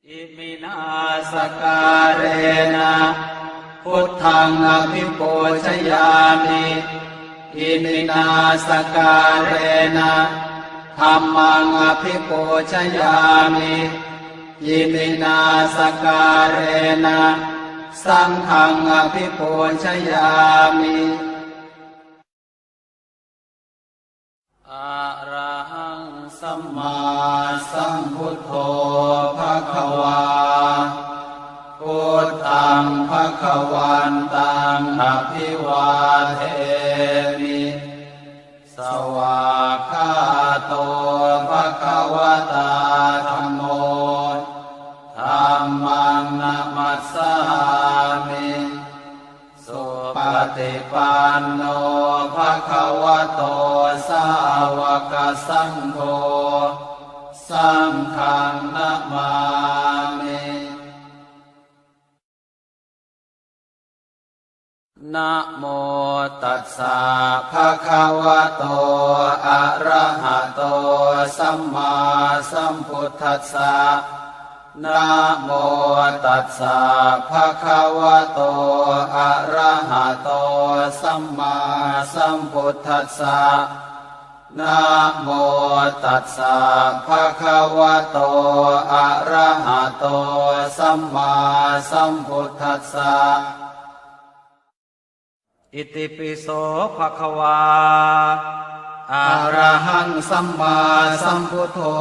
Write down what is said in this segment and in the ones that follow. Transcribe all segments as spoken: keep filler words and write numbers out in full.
Iminā sakkārena buddhaṃ abhipūjayāmi. Iminā sakkārena dhammaṃ abhipūjayāmi. Iminā sakkārena saṅghaṃ abhipūjayāmi. Arahaṃ sammāsambuddho bhagavā. Buddhaṃ bhagavantaṃ abhivādemi. Svākkhāto bhagavatā dhammo. Dhammaṃ namassāmi. Supaṭipanno bhagavato sāvakasaṅgho. Saṅghaṃ namāmi. Namo tassa bhagavato arahato sammāsambuddhassa. Namo tassa bhagavato arahato sammāsambuddhassa. Namo tassa bhagavato arahato sammāsambuddhassa. Itipi so bhagavā arahaṃ sammāsambuddho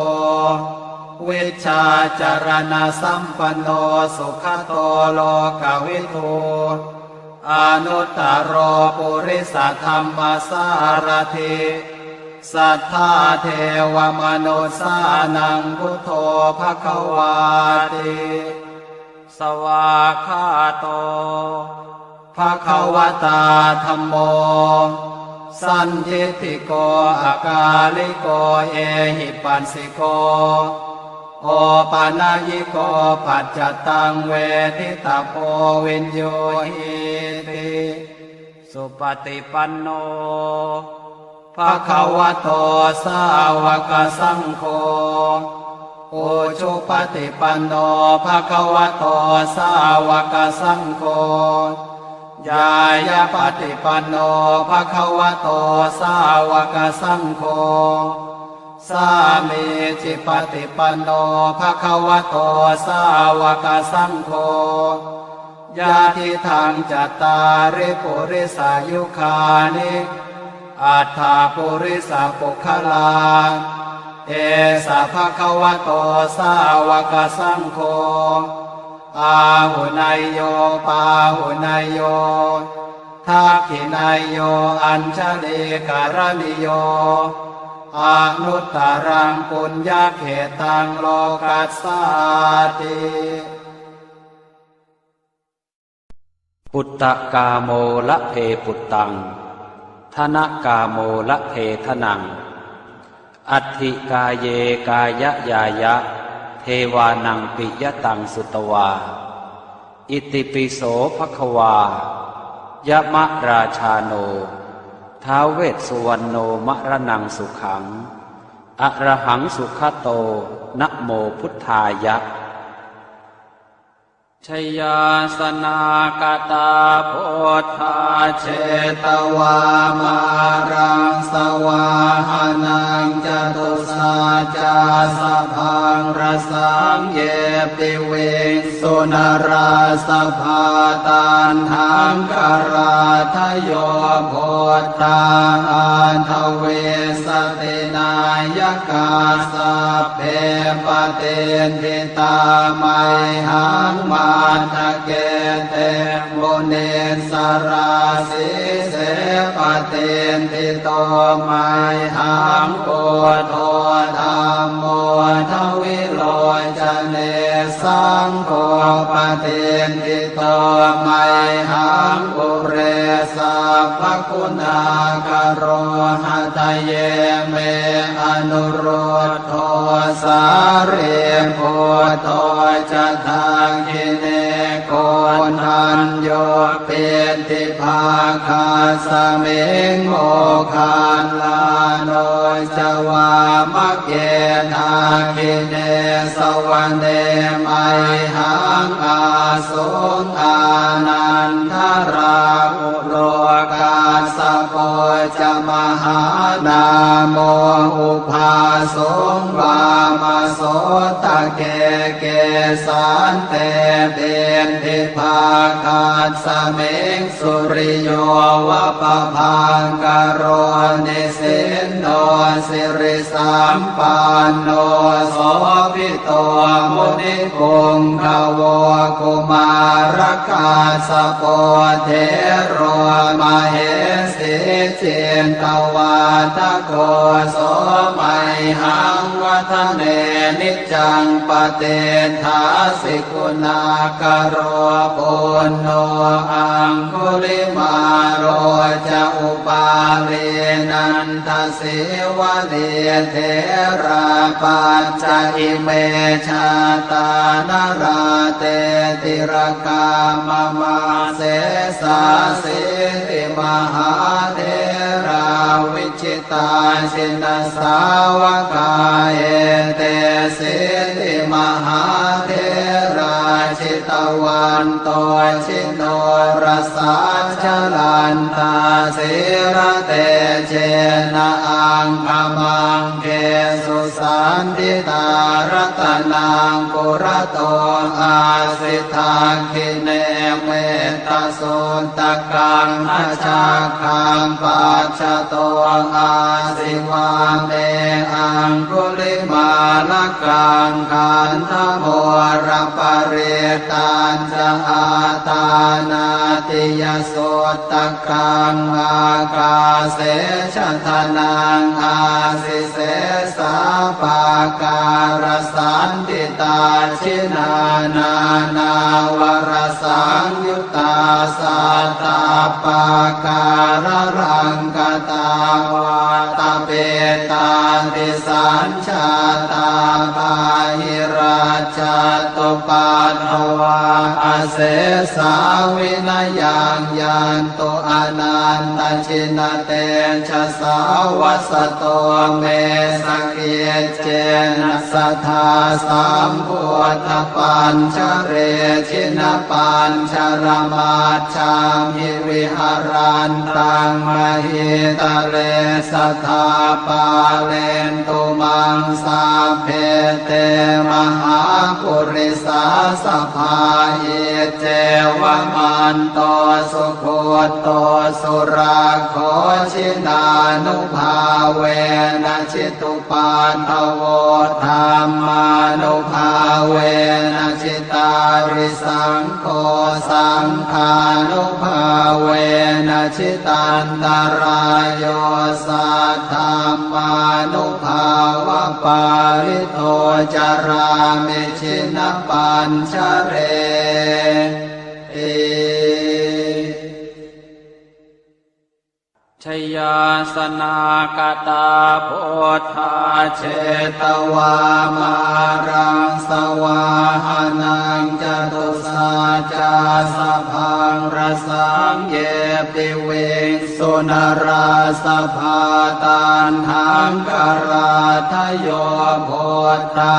vijjācaraṇasampanno sugato lokavidū anuttaro purisadammasārathi satthā devamanussānaṃ buddho bhagavāti. Svākkhāto bhagavatā dhammo sandiṭṭhiko akāliko ehipassiko opanayiko paccattaṃ veditabbo viññūhīti. Supaṭipanno bhagavato sāvakasaṅgho. Ujupaṭipanno bhagavato sāvakasaṅgho. Ñāyapaṭipanno bhagavato sāvakasaṅgho. Sāmīcipaṭipanno bhagavato sāvakasaṅgho. Yadidaṃ cattāri purisayugāni aṭṭha purisapuggalā, esa bhagavato sāvakasaṅgho, āhuneyyo pāhuneyyo dakkhiṇeyyo añjalikaraṇīyo anuttaraṃ puññakkhettaṃ lokassāti. Puttakāmo labhe puttaṃ, dhanakāmo labhe dhanaṃ, atthi kāye kāyañāya, devānaṃ piyataṃ sutvā. Itipi so bhagavā, yamarājāno, ท้าว vessuvaṇṇo, maraṇaṃ sukhaṃ, arahaṃ sugato, namo buddhāya. Jayāsanākatā buddhā jetvā māraṃ savāhanaṃ, catusaccāsabhaṃ rasaṃ ye piviṃsu narāsabhā. Taṇhaṅkarādayo buddhā aṭṭhavīsati nāyakā, sabbe patiṭṭhi tā mayhaṃ matthake te munissarā. Sīse patiṭṭhito mayhaṃ buddho dhammo dvilocane, saṅgho patiṭṭhito mayhaṃ ure sabbaguṇākaro. Hadaye me anurud dho sārīputto ca dakkhiṇā, Koṇḍañño piṭṭhibhāgasmiṃ moggallāno ca vāmake. Dakkhiṇe savane mayhaṃ āsuṃ ānandarāhulo kassapo ca mahānāmo ubhāsuṃ vāmasotake. Kesante piṭṭhibhāgasmiṃ suriyo va pabhaṅkaro nisinno sirisampanno sobhi to munipuṅgavo. Kumārakassapo thero mahesī cittavādako so mayhaṃ vadane niccaṃ patiṭṭhāsi guṇākaro. Puṇṇo aṅgulimālo ca upālī nanda sīvalī therā pañca ime jātā nalāṭe tilakā mama. Sesāsīti mahātherā vijitā jinasāvakā etesīti mahātherā jitavanto ji norasā jalantā sīlatejena aṅgamaṅgesu saṇṭhitā. Ratanaṃ purato āsi dakkhiṇe mettasuttakaṃ dhajaggaṃ pacchato āsi vāme aṅgulimālakaṃ. Khandhamoraparittañ ca āṭānāṭiyasuttakaṃ ākāse chadanaṃ āsi sesā pākārasaṇṭhitā. Jinā nānāvarasaṃyuttā sattappākāralaṅkatā vātapittādisañ jātā bāhirajjhattupaddavā asesā vinayaṃ yantu anantajinatejasā. Vasato me sakiccena sadā sambuddhapañjare jinapañjaramaj jhamhi viharantaṃ mahītale sadā pālentu maṃ sabbe te mahāpurisāsabhā. Iccevamanto sugutto surakkho jinānubhāvena jitu paddavo dhammānubhāvena jitārisaṅgho saṅghānubhāvena jitantarāyo saddhammānubhāvapālito carāmi jinapañjareti. Jayāsanākatā buddhā jetvā māraṃ savāhanaṃ catusaccāsabhaṃ rasaṃ ye piviṃsu narāsabhā. Taṇhaṅkarādayo buddhā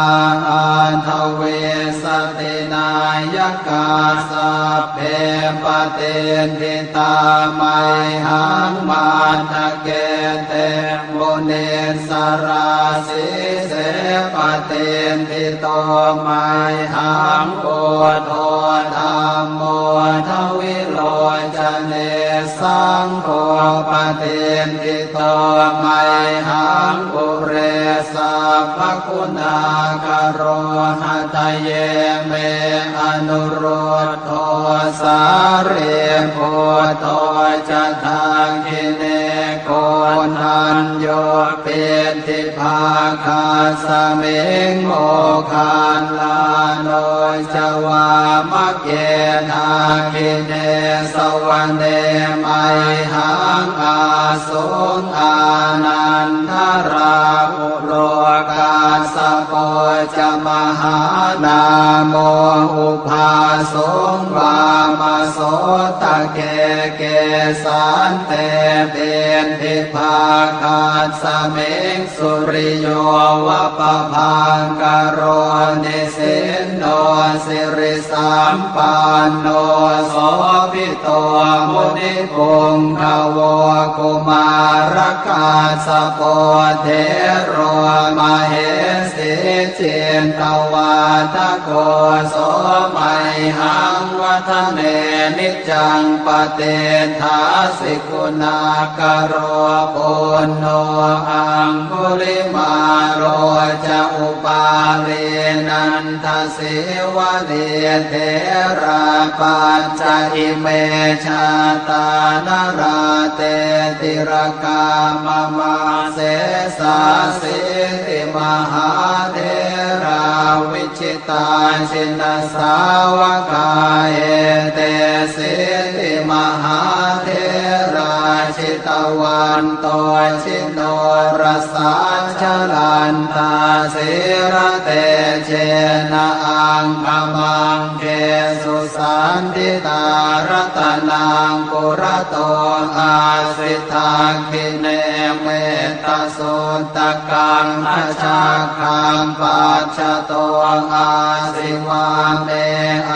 aṭṭhavīsati nāyakā sabbe patiṭṭhi tā mayhaṃ matthake te munissarā. Sīse patiṭṭhito mayhaṃ buddho dhammo dvilocane saṅgho patiṭṭhito mayhaṃ ure sabbaguṇākaro. Hadaye me anurud dho sārīputto ca dakkhiṇe koṇḍañño piṭṭhibhāgasmiṃ moggallāno ca vāmake. Dakkhiṇe savane mayhaṃ āsuṃ ānandarāhulo kassapo ca mahānāmo ubhāsuṃ vāmasotake. Kesante piṭṭhibhāgasmiṃ suriyo va pabhaṅkaro, nisinno sirisampanno sobhi to munipuṅgavo. Kumārakassapo thero mahesī cittavādako, so mayhaṃ vadane niccaṃ patiṭṭhāsi guṇākaro. Puṇṇo aṅgulimālo ca upālī nanda sīvalī, therā pañca ime jātā nalāṭe tilakā mama. Sesāsīti mahātherā vijitā jinasāvakā, etesīti mahātherā jitavanto ji norasā, jalantā sīlatejena aṅgamaṅgesu saṇṭhitā. Ratanaṃ purato āsi dakkhiṇe mettasuttakaṃ, dhajaggaṃ pacchato āsi vāme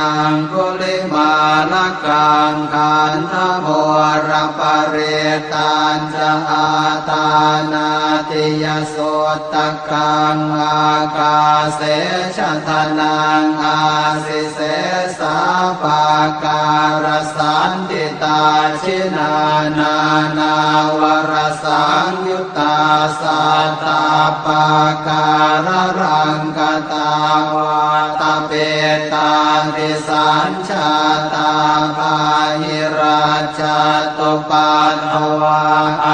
aṅgulimālakaṃ. Khandhamoraparittañ ca āṭānāṭiyasuttakaṃ, ākāse chadanaṃ āsi sesā pākārasaṇṭhitā. Jinā nānāvarasaṃyuttā sattappākāralaṅkatā, vātapittādisañ jātā bāhirajjhattupaddavā,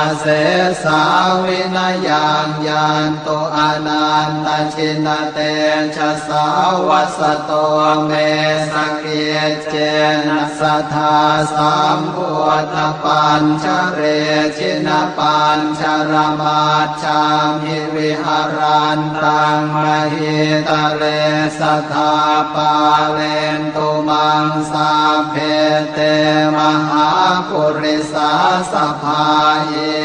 asesā vinayaṃ yantu anantajinatejasā. Vasato me sakiccena sadā sambuddhapañjare, jinapañjaramaj jhamhi viharantaṃ mahītale, sadā pālentu maṃ sabbe te mahāpurisāsabhā.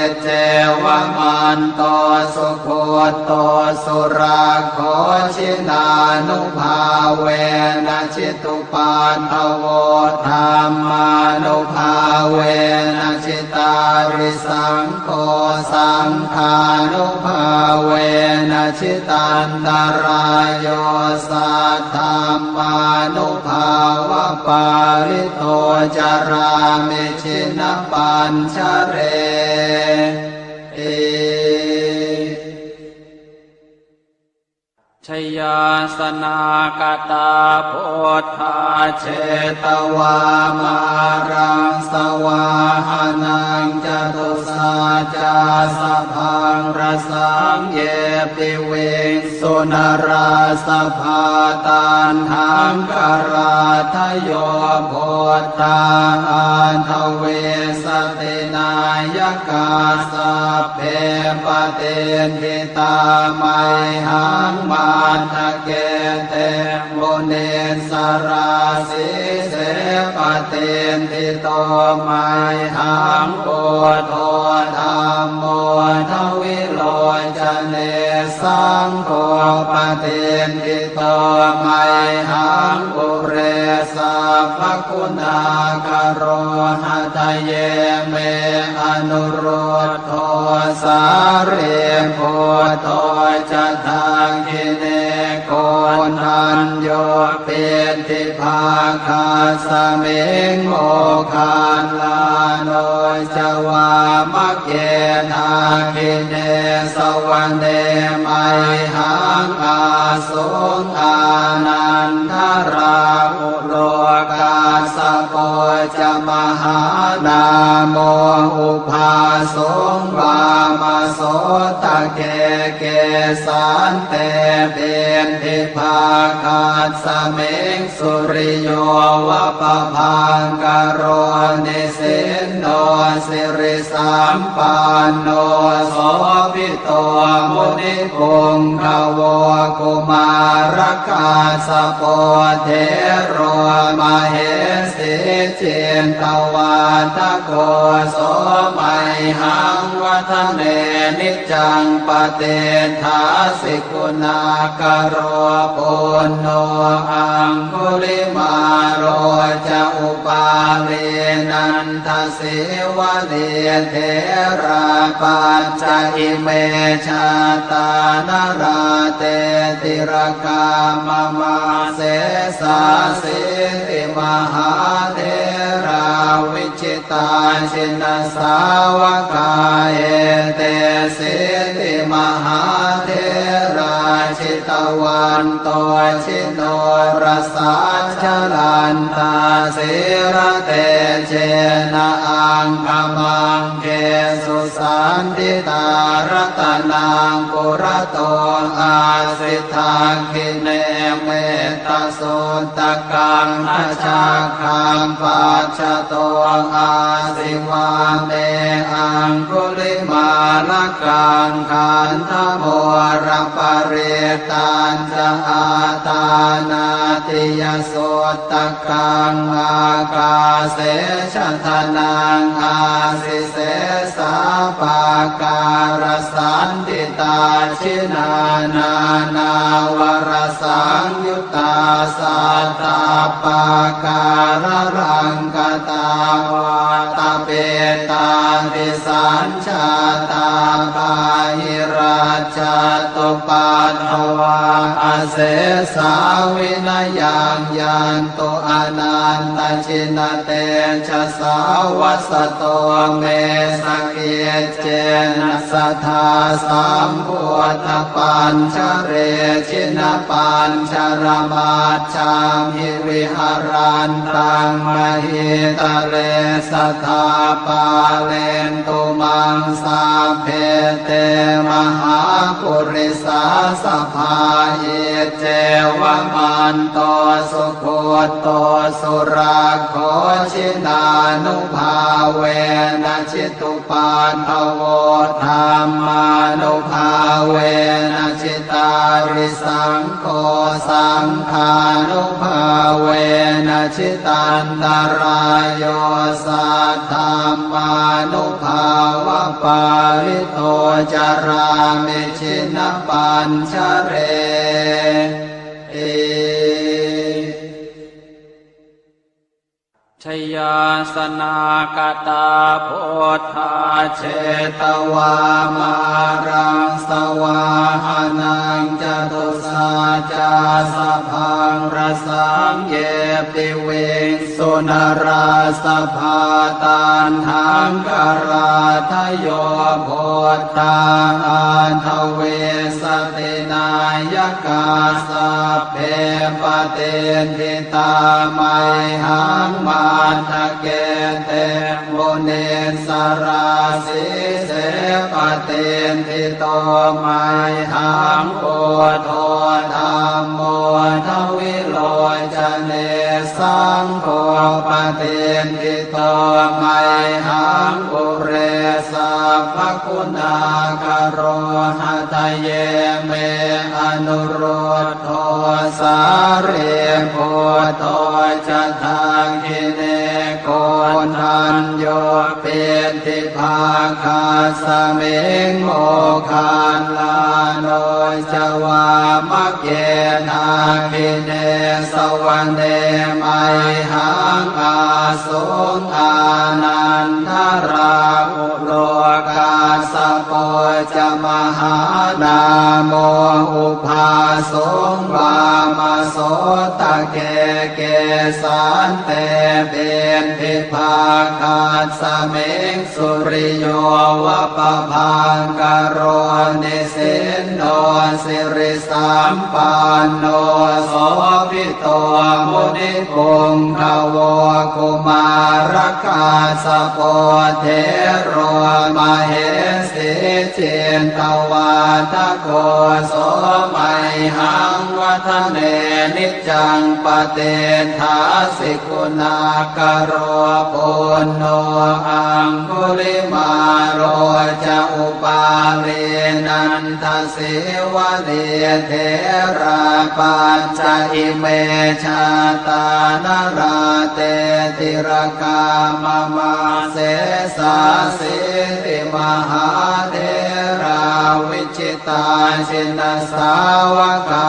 Iccevamanto sugutto surakkho, jinānubhāvena jitu paddavo, dhammānubhāvena jitārisaṅgho, saṅghānubhāvena jitantarāyo, saddhammānubhāvapālito carāmi jinapañjareti. Jayāsanāgatā buddhā jetvā māraṃ savāhanaṃ, catusaccāsabhaṃ rasaṃ ye piviṃsu narāsabhā. Taṇhaṅkarādayo buddhā aṭṭhavīsati nāyakā, sabbe patiṭṭhi tā mayhaṃ matthake te munissarā. Sīse patiṭṭhito mayhaṃ buddho dhammo dvilocane, saṅgho patiṭṭhito mayhaṃ ure sabbaguṇākaro. Hadaye me anurud dho sārīputto ca dakkhiṇe, koṇḍañño piṭṭhibhāgasmiṃ moggallāno ca vāmake. Dakkhiṇe savane mayhaṃ āsuṃ ānandarāhulo, kassapo ca mahānāmo ubhāsuṃ vāmasotake. Kesante piṭṭhibhāgasmiṃ suriyo va pabhaṅkaro nisinno sirisampanno sobhi to munipuṅgavo. Kumārakassapo thero mahesī cittavādako so mayhaṃ vadane niccaṃ patiṭṭhāsi guṇākaro. Puṇṇo aṅgulimālo ca upālī nanda sīvalī therā pañca ime jātā nalāṭe tilakā mama. Sesāsīti mahātherā vijitā jinasāvakā etesīti mahātherā jitavanto ji norasā jalantā sīlatejena aṅgamaṅgesu saṇṭhitā. Ratanaṃ purato āsi dakkhiṇe mettasuttakaṃ dhajaggaṃ pacchato āsi vāme aṅgulimālakaṃ. Khandhamoraparittañ ca āṭānāṭiyasuttakaṃ ākāse chadanaṃ āsi sesā pākārasaṇṭhitā. Jinā nānāvarasaṃyuttā sattappākāralaṅkatā vātapittādisañ jātā bāhirajjhattupaddavā asesā vinayaṃ yantu anantajinatejasā. Vasato me sakiccena sadā sambuddhapañjare jinapañjaramaj jhamhi viharantaṃ mahītale sadā pālentu maṃ sabbe te mahāpurisāsabhā. Iccevamanto sugutto surakkho jinānubhāvena jitu paddavo dhammānubhāvena jitārisaṅgho saṅghānubhāvena jitantarāyo saddhammānubhāvapālito carāmi jinapañjareti. Jayāsanākatā buddhā jetvā māraṃ savāhanaṃ catusaccāsabhaṃ rasaṃ ye piviṃsu narāsabhā. Taṇhaṅkarādayo buddhā aṭṭhavīsati nāyakā sabbe patiṭṭhi tā mayhaṃ matthake te munissarā. Sīse patiṭṭhito mayhaṃ buddho dhammo dvilocane saṅgho patiṭṭhito mayhaṃ ure sabbaguṇākaro. Hadaye me anurud dho sārīputto ca dakkhiṇe koṇḍañño piṭṭhibhāgasmiṃ moggallāno ca vāmake. Dakkhiṇe savane mayhaṃ āsuṃ ānandarāhu lo kassapo ca mahānāmo ubhāsuṃ vāmasotake. Kesante piṭṭhibhāgasmiṃ suriyo va pabhaṅkaro nisinno sirisampanno so Bhito munipuṅgavo. Kumārakassapo thero mahesī cittavādako, so mayhaṃ vadane niccaṃ patiṭṭhāsi guṇākaro. Puṇṇo aṅgulimālo ca upālī nanda sīvalī, therā pañca ime jātā nalāṭe tilakā mama. Sesāsīti mahātherā vijitā jinasāvakā,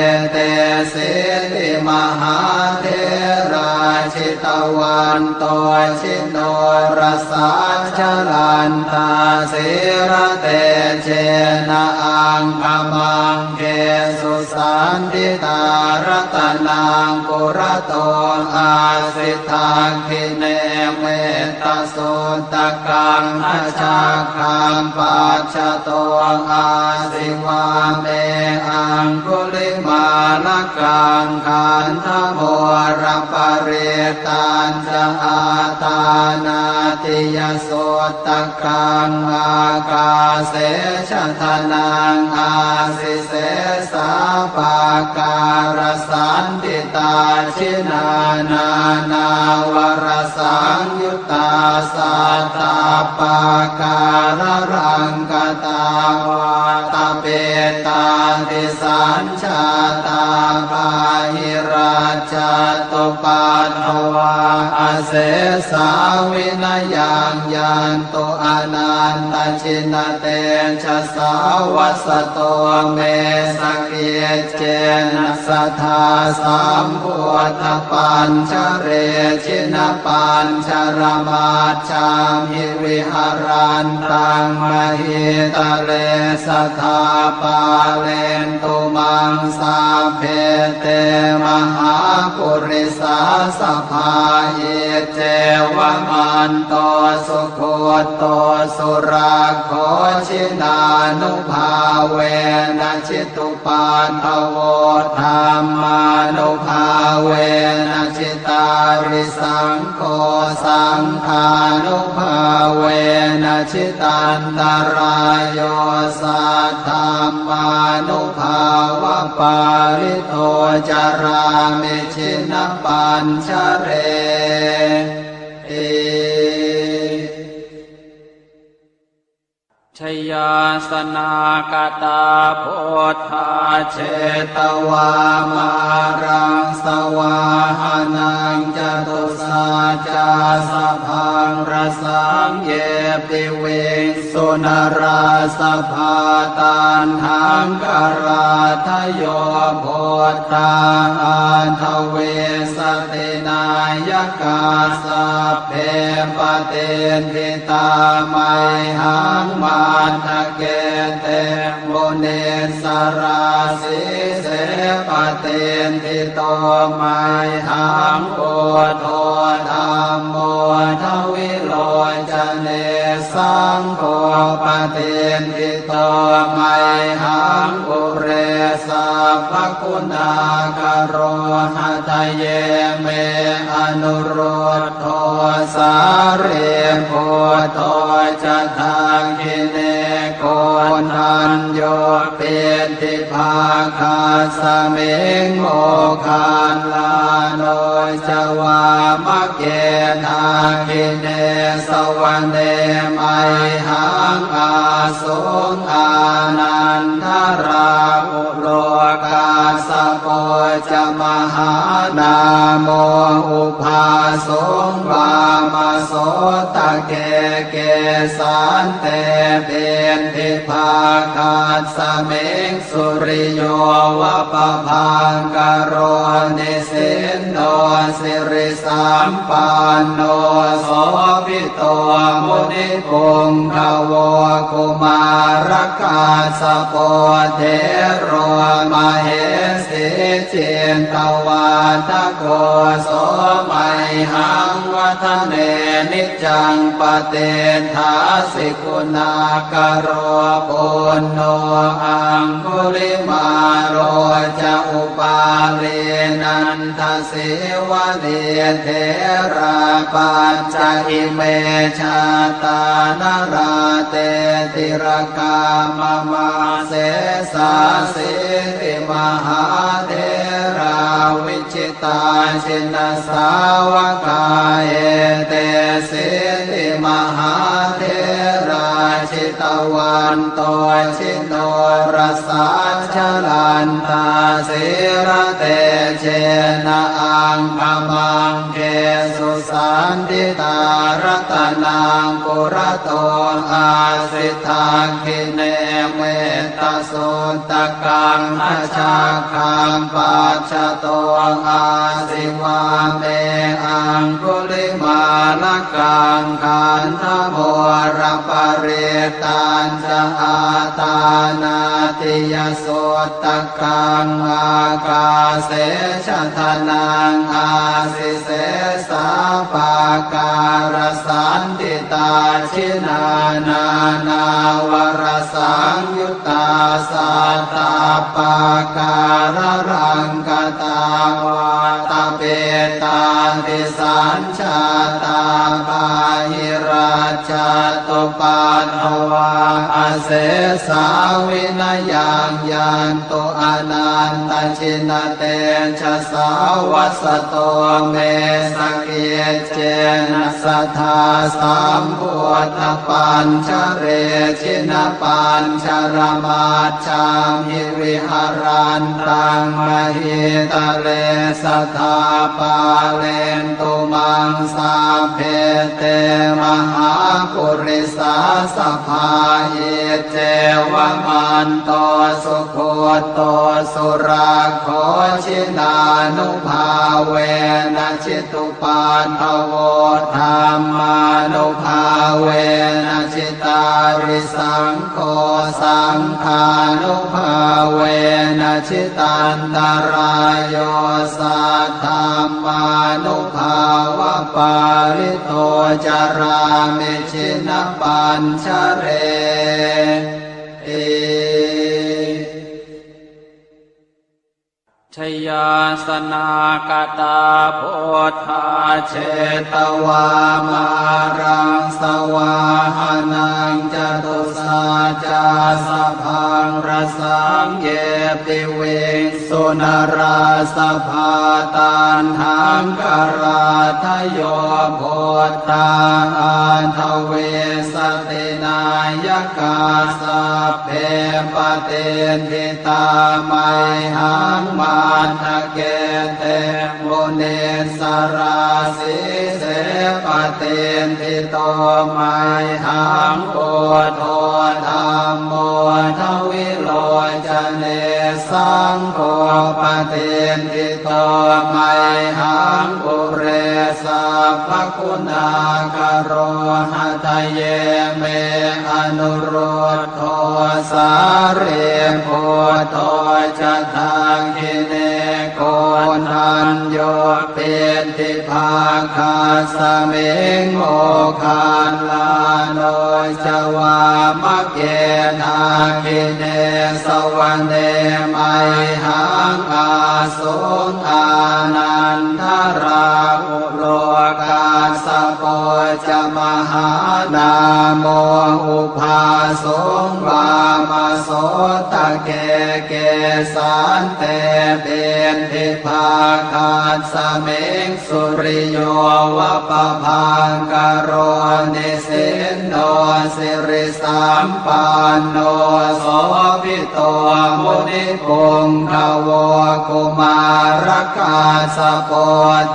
etesīti mahātherā jitavanto ji norasā, jalantā sīlatejena aṅgamaṅgesu saṇṭhitā. Ratanaṃ purato āsi dakkhiṇe mettasuttakaṃ, dhajaggaṃ pacchato āsi vāme aṅgulimālakaṃ. Khandhamoraparittañ ca āṭānāṭiyasuttakaṃ, ākāse chadanaṃ āsi sesā pākārasaṇṭhitā. Jinā nānāvarasaṃyuttā sattappākāralaṅkatā, vātapittādisañ jātā bāhirajjhattupaddavā, asesā vinayaṃ yantu anantajinatejasā. Vasato me sakiccena sadā sambuddhapañjare, jinapañjaramaj jhamhi viharantaṃ mahītale, sadā pālentu maṃ sabbe te mahāpurisāsabhā. Iccevamanto sugutto surakkho, jinānubhāvena jitu paddavo, dhammānubhāvena jitārisaṅgho, saṅghānubhāvena jitantarāyo, saddhammānubhāvapālito carāmi jinapañjareti. Jayāsanākatā buddhā jetvā māraṃ savāhanaṃ, catusaccāsabhaṃ rasaṃ ye piviṃsu narāsabhā. Taṇhaṅkarādayo buddhā aṭṭhavīsati nāyakā, sabbe patiṭṭhi tā mayhaṃ matthake te munissarā. Sīse patiṭṭhito mayhaṃ buddho dhammo dvilocane, saṅgho patiṭṭhito mayhaṃ ure sabbaguṇākaro. Hadaye me anurud dho sārīputto ca dakkhiṇe, koṇḍañño piṭṭhibhāgasmiṃ moggallāno ca vāmake. Dakkhiṇe savane mayhaṃ āsuṃ ānandarāhu lo, kassapo ca mahānāmo ubhāsuṃ vāmasotake. Kesante piṭṭhibhāgasmiṃ suriyo va pabhaṅkaro, nisinno siri sampanno sobhito munipuṅgavo. Kumārakassapo thero mahesī cittavādako so mayhaṃ vadane niccaṃ patiṭṭhāsi guṇākaro. Puṇṇo aṅgulimālo ca upālī nanda sīvalī therā pañca ime jātā nalāṭe tilakā mama. Sesāsīti mahātherā vijitā jinasāvakā etesīti mahātherā jitavanto ji norasā jalantā sīlatejena aṅgamaṅgesu saṇṭhitā. Ratanaṃ purato āsi dakkhiṇe mettasuttakaṃ dhajaggaṃ pacchato āsi vāme aṅgulimālakaṃ. Khandhamoraparittañ ca āṭānāṭiyasuttakaṃ ākāse chadanaṃ āsi sesā pākārasaṇṭhitā. Jinā nānāvarasaṃyuttā sattappākāralaṅkatā vātapittādisañ jātā bāhirajjhattupaddavā asesā vinayaṃ yantu anantajinatejasā. Vasato me sakiccena sadā sambuddhapañjare jinapañjaramaj jhamhi viharantaṃ mahītale sadā pālentu maṃ sabbe te mahāpurisāsabhā. Iccevamanto sugutto surakkho jinānubhāvena jitu paddavo dhammānubhāvena jitārisaṅgho saṅghānubhāvena jitantarāyo saddhammānubhāvapālito carāmi jinapañjareti. Jayāsanākatā buddhā jetvā māraṃ savāhanaṃ catusaccāsabhaṃ rasaṃ ye piviṃsu narāsabhā. Taṇhaṅkarādayo buddhā aṭṭhavīsati nāyakā sabbe patiṭṭhi tā mayhaṃ matthake te munissarā. Sīse patiṭṭhito mayhaṃ buddho dhammo dvilocane saṅgho patiṭṭhito mayhaṃ ure sabbaguṇākaro. Hadaye me anurud dho sārīputto ca dakkhiṇe koṇḍañño piṭṭhibhāgasmiṃ moggallāno ca vāmake. Dakkhiṇe savane mayhaṃ āsuṃ ānandarāhu lo kassapo ca mahānāmo ubhāsuṃ vāmasotake. Kesante piṭṭhibhāgasmiṃ suriyo va pabhaṅkaro nisinno siri sampanno sobhito munipuṅgavo. Kumārakassapo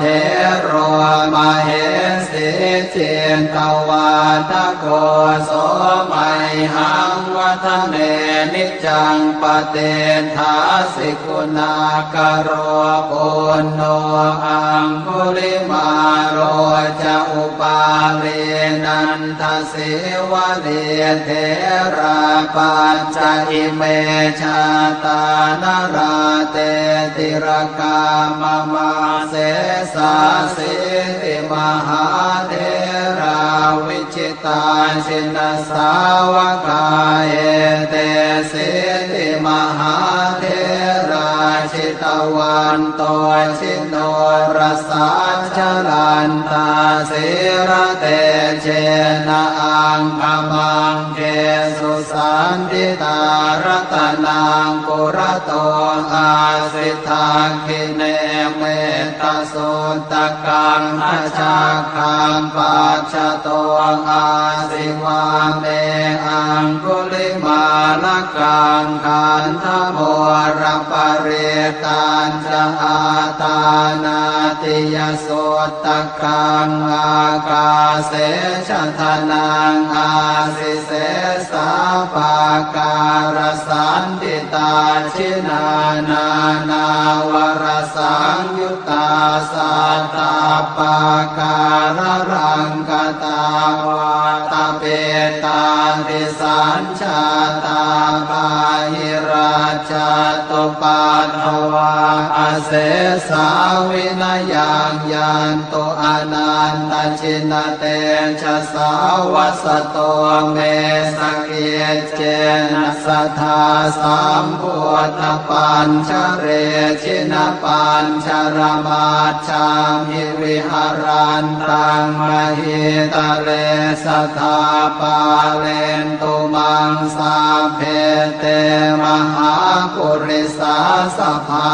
thero mahesī cittavādako so mayhaṃ vadane niccaṃ patiṭṭhāsi guṇākaro. Puṇṇo aṅgulimālo ca upālī nan Sīvalī therā pañca ime jātā nalāṭe tilakā mama. Sesāsīti mahātherā vijitā jinasāvakā, etesīti mahātherā jitavanto jinorasā, jalantā sīlatejena aṅgamaṅgesu saṇṭhitā. Ratanaṃ purato āsi dakkhiṇe mettasuttakaṃ, dhajaggaṃ pacchato āsi vāme aṅgulimālakaṃ. Khandhamoraparittañca āṭānāṭiyasuttakaṃ, ākāse chadanaṃ āsi sesā pākārasaṇṭhitā. Jinā nānāvarasaṃyuttā sattappākāralaṅkatā, vātapittādisañ jātā bāhirajjhattupaddavā, asesā vinayaṃ yantu anantajinatejasā. Vasato me sakiccena sadā sambuddhapañjare, jinapañjaramaj jhamhi viharantaṃ mahītale, sadā pālentu maṃ sabbe te mahāpurisāsabhā.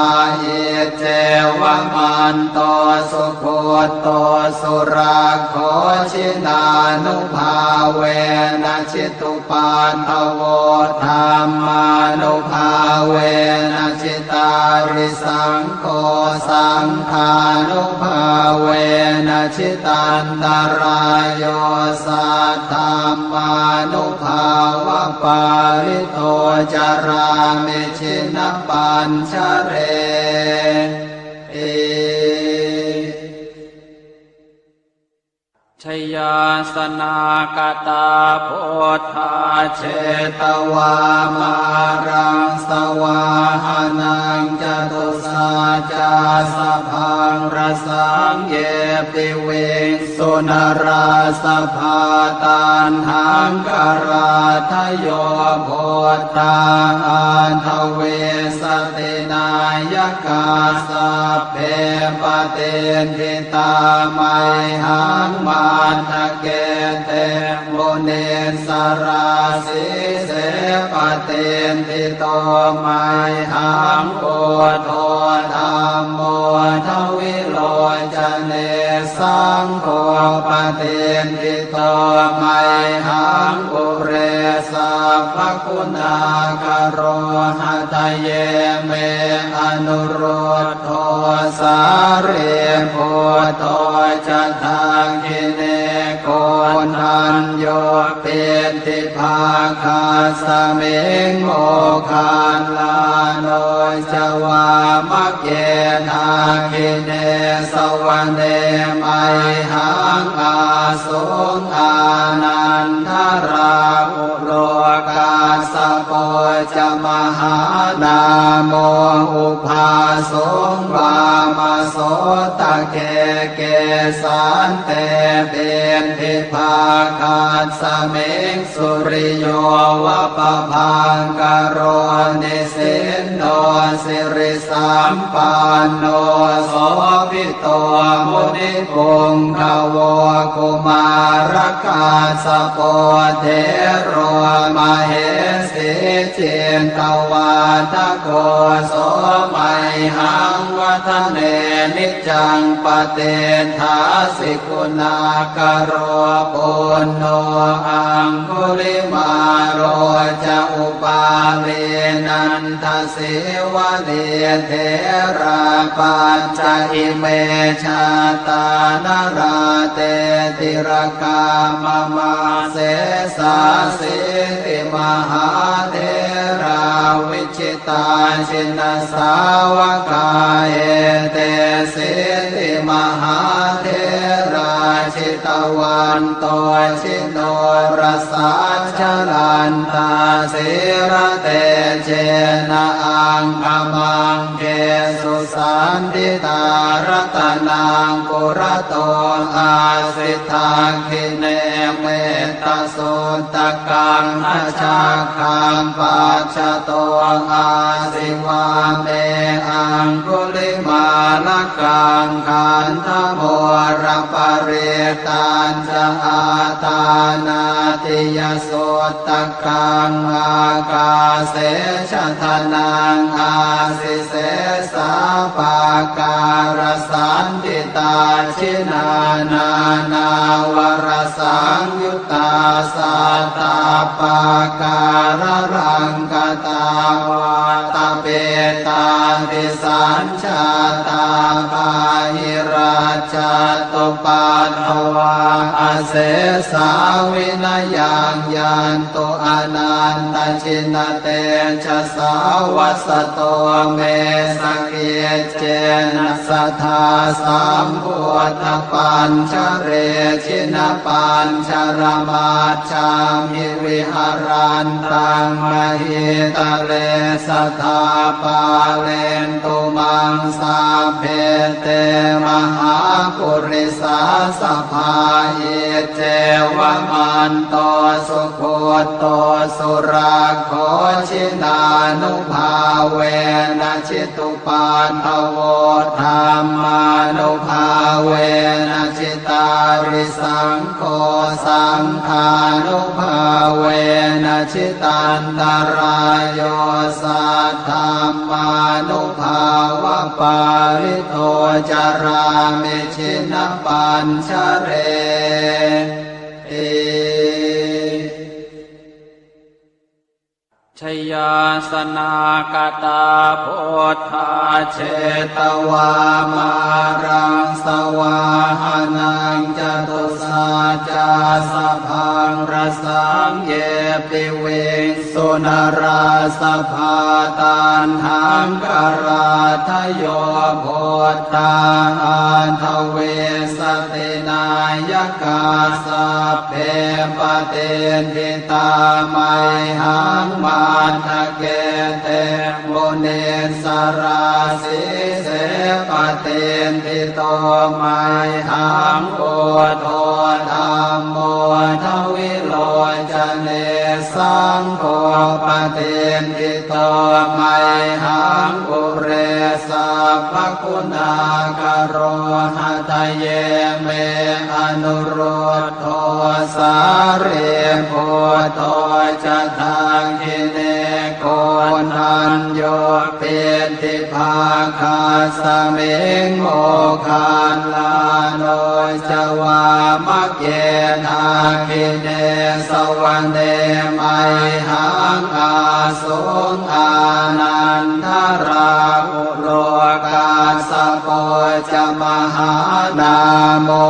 Iccevamanto sugutto surakkho, jinānubhāvena jitu paddavo, dhammānubhāvena jitārisaṅgho, saṅghānubhāvena jitantarāyo, saddhammānubhāvapālito carāmi jinapañjareti. Jayāsanāgatā buddhā jetvā māraṃ savāhanaṃ, catusaccāsabhaṃ rasaṃ ye piviṃsu narāsabhā. Taṇhaṅkarādayo buddhā aṭṭhavīsati nāyakā, sabbe patiṭṭhi tā mayhaṃ matthake te munissarā. Sīse patiṭṭhito mayhaṃ buddho dhammo dvilocane, saṅgho patiṭṭhito mayhaṃ ure sabbaguṇākaro. Hadaye me anurud dho sārīputto ca dakkhiṇe, koṇḍañño piṭṭhibhāgasmiṃ moggallāno ca vāmake. Dakkhiṇe savane mayhaṃ āsuṃ ānandarāhu lo, kassapo ca mahānāmo ubhāsuṃ vāmasotake. Kesante piṭṭhibhāgasmiṃ suriyo va pabhaṅkaro, nisinno siri sampanno sobhito munipuṅgavo. Kumārakassapo thero mahesī cittavādako, so mayhaṃ vadane niccaṃ patiṭṭhāsi guṇākaro. Puṇṇo aṅgulimālo ca upālī nanda sīvalī, therā pañca ime jātā nalāṭe tilakā mama. Sesāsīti mahātherā vijitā jinasāvakā, etesīti mahātherā vanto jinorasā, jalantā sīlatejena aṅgamaṅgesu saṇṭhitā. Ratanaṃ purato āsi, dakkhiṇe mettasuttakaṃ, dhajaggaṃ pacchato āsi, vāme aṅgulimālakaṃ. Khandhamoraparittañ ca āṭānāṭiyasuttakaṃ, ākāse chadanaṃ āsi, sesā pākārasaṇṭhitā. Jinā nānāvarasaṃyuttā sattappākāralaṅkatā, vātapittādisañ jātā bāhirajjhattupaddavā, asesā vinayaṃ yantu anantajinatejasā. Vasato me sakiccena sadā sambuddhapañjare, jinapañjaramaj jhamhi viharantaṃ mahītale, sadā pālentu maṃ sabbe te mahāpurisāsabhā. Iccevamanto sugutto surakkho, jinānubhāvena jitu paddavo, dhammānubhāvena jitārisaṅgho, saṅghānubhāvena jitantarāyo, saddhammānubhāvapālito carāmi jinapañjareti. Jayāsanākatā buddhā jetvā māraṃ savāhanaṃ, catusaccāsabhaṃ rasaṃ ye piviṃsu narāsabhā. Taṇhaṅkarādayo buddhā aṭṭhavīsati nāyakā, sabbe patiṭṭhi tā mayhaṃ matthake te munissarā. Sīse patiṭṭhito mayhaṃ buddho dhammo dvilocane, saṅgho patiṭṭhito mayhaṃ ure sabbaguṇākaro. Hadaye me anurud dho sārīputto ca dakkhiṇe, koṇḍañño piṭṭhibhāgasmiṃ moggallāno ca vāmake. Dakkhiṇe savane mayhaṃ āsuṃ ānandarāhu lo, kassapo ca mahānāmo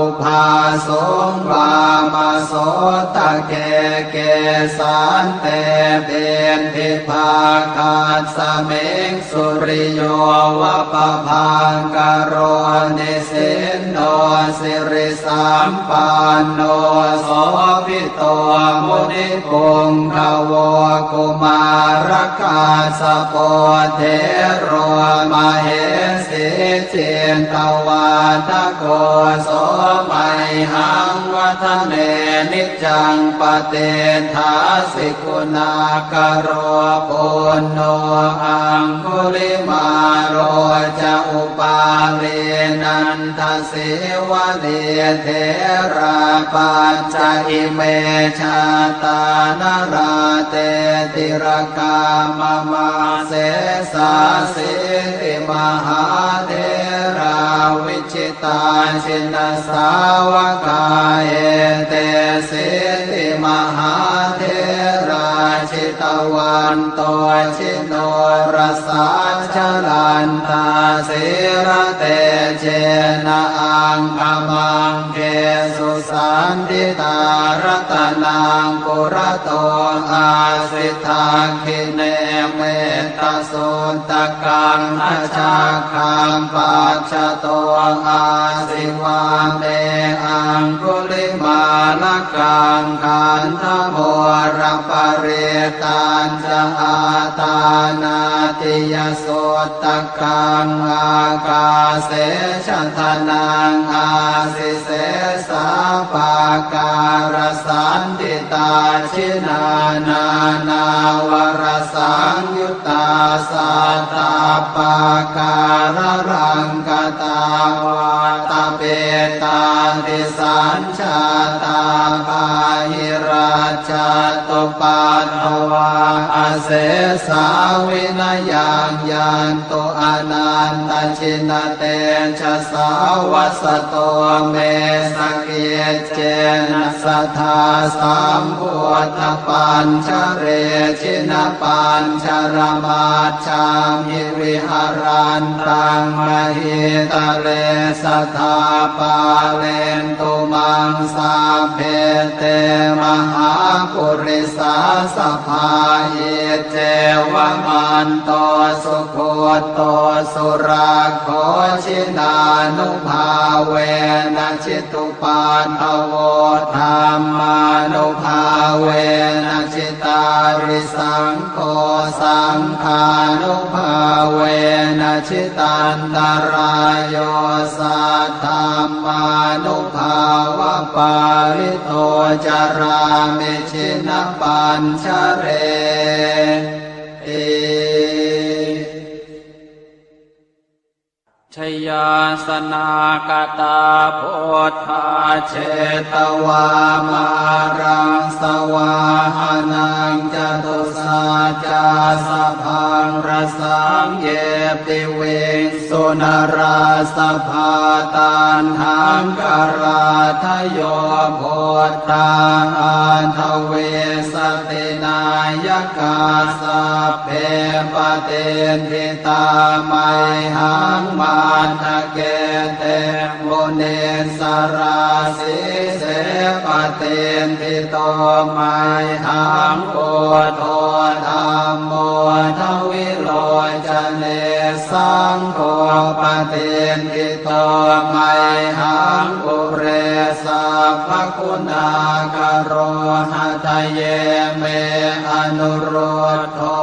ubhāsuṃ vāmasotake. Kesante piṭṭhibhāgasmiṃ suriyo va pabhaṅkaro, nisinno siri sampanno sobhito munipuṅgavo. Kumārakassapo thero mahesī cittavādako, so mayhaṃ vadane niccaṃ patiṭṭhāsi guṇākaro. Puṇṇo aṅgulimālo ca upālī nanda sīvalī, therā pañca ime jātā nalāṭe tilakā mama. Sesāsīti mahātherā vijitā jinasāvakā, etesīti mahātherā jitavanto ji norasā, jalantā sīlatejena aṅgamaṅgesu saṇṭhitā. Ratanaṃ purato āsi, dakkhiṇe mettasuttakaṃ, suttakaṃ dhajaggaṃ pacchato āsi vāme aṅgulimālakaṃ khandhamoraparittañca āṭānāṭiyasuttakaṃ ākāse chadanaṃ āsi sesā pākārasaṇṭhitā. Jinā nānāvarasaṃyut tā sattappākāralaṅkatā vātapittādisañjātā bāhirajjhattupaddavā asesā vinayaṃ yantu anantajinatejasā. Vasato me sakic cena sadā sambuddhapañjare jinapañjaramajjhamhi viharantaṃ mahītale sadā pālentu maṃ sabbe te mahāpurisāsabhā. Iccevamanto sugutto surakkho jinānubhāvena jitu paddavo dhammānubhāvena jitārisaṅgho saṅghānubhāvena jitantarāyo saddhammānubhāvapālito carāmi jinapañjareti. Jayāsanākatā buddhā jetvā māraṃ savāhanaṃ catusaccāsabhaṃ rasaṃ ye piviṃsu narāsabhā. Taṇhaṅkarādayo buddhā aṭṭhavīsati nāyakā sabbe patiṭṭhi tā mayhaṃ matthake te munissarā. Sīse patiṭṭhito mayhaṃ buddho dhammo dvilocane saṅgho patiṭṭhito mayhaṃ ure sabbaguṇākaro. Hadaye me anurud dho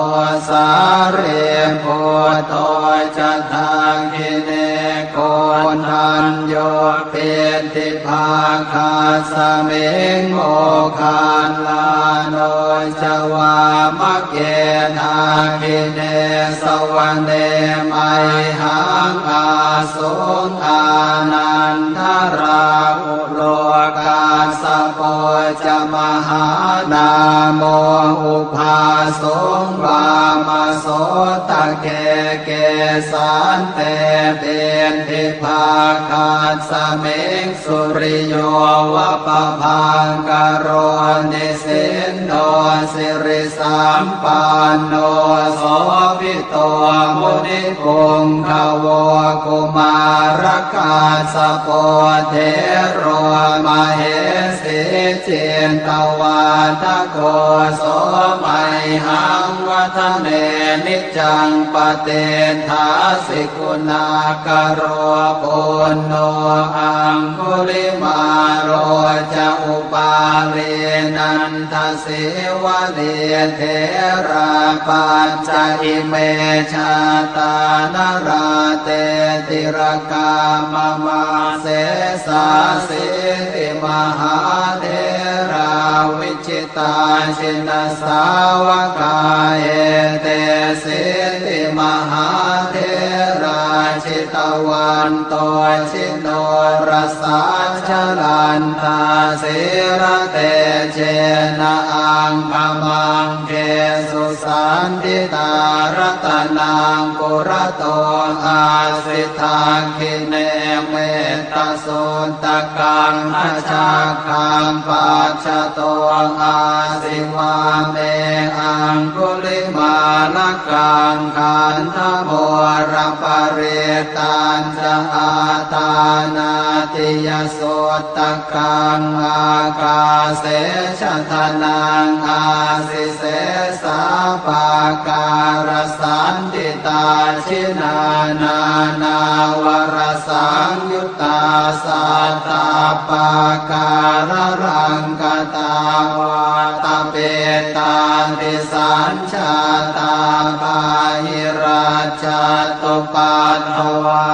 sārīputto ca dakkhiṇe koṇḍañño piṭṭhibhāgasmiṃ moggallāno ca vāmake. Dakkhiṇe savane mayhaṃ ā suṃ ānandarāhulo kassapo ca mahānāmo ubhāsuṃ vāmasotake. Kesante piṭṭhibhāgasmiṃ suriyo va pabhaṅkaro nisinno siri sampanno sobhito munipuṅgavo. Kumārakassapo thero mahesī cittavādako so mayhaṃ vadane niccaṃ patiṭṭhāsi guṇākaro. Puṇṇo aṅgulimālo ca upālī nanda sīvalī therā pañca ime jātā nalāṭe tilakā mama. Sesāsīti mahātherā vijitā jinasāvakā etesīti mahātherā jitavanto ji norasā jalantā sīlatejena aṅgamaṅgesu saṇṭhitā. Ratanaṃ purato āsi dakkhiṇe mettasuttakaṃ dhajaggaṃ pacchato āsi vāme aṅgulimālakaṃ khandhamoraparittañ Pañca āṭānāṭiyasuttakaṃ ākāse chadanaṃ āsi sesā pākārasaṇṭhitā. Jinā nānāvarasaṃyuttā sattappākāralaṅkatā vātapittādisañ jātā bāhirajjhattupaddavā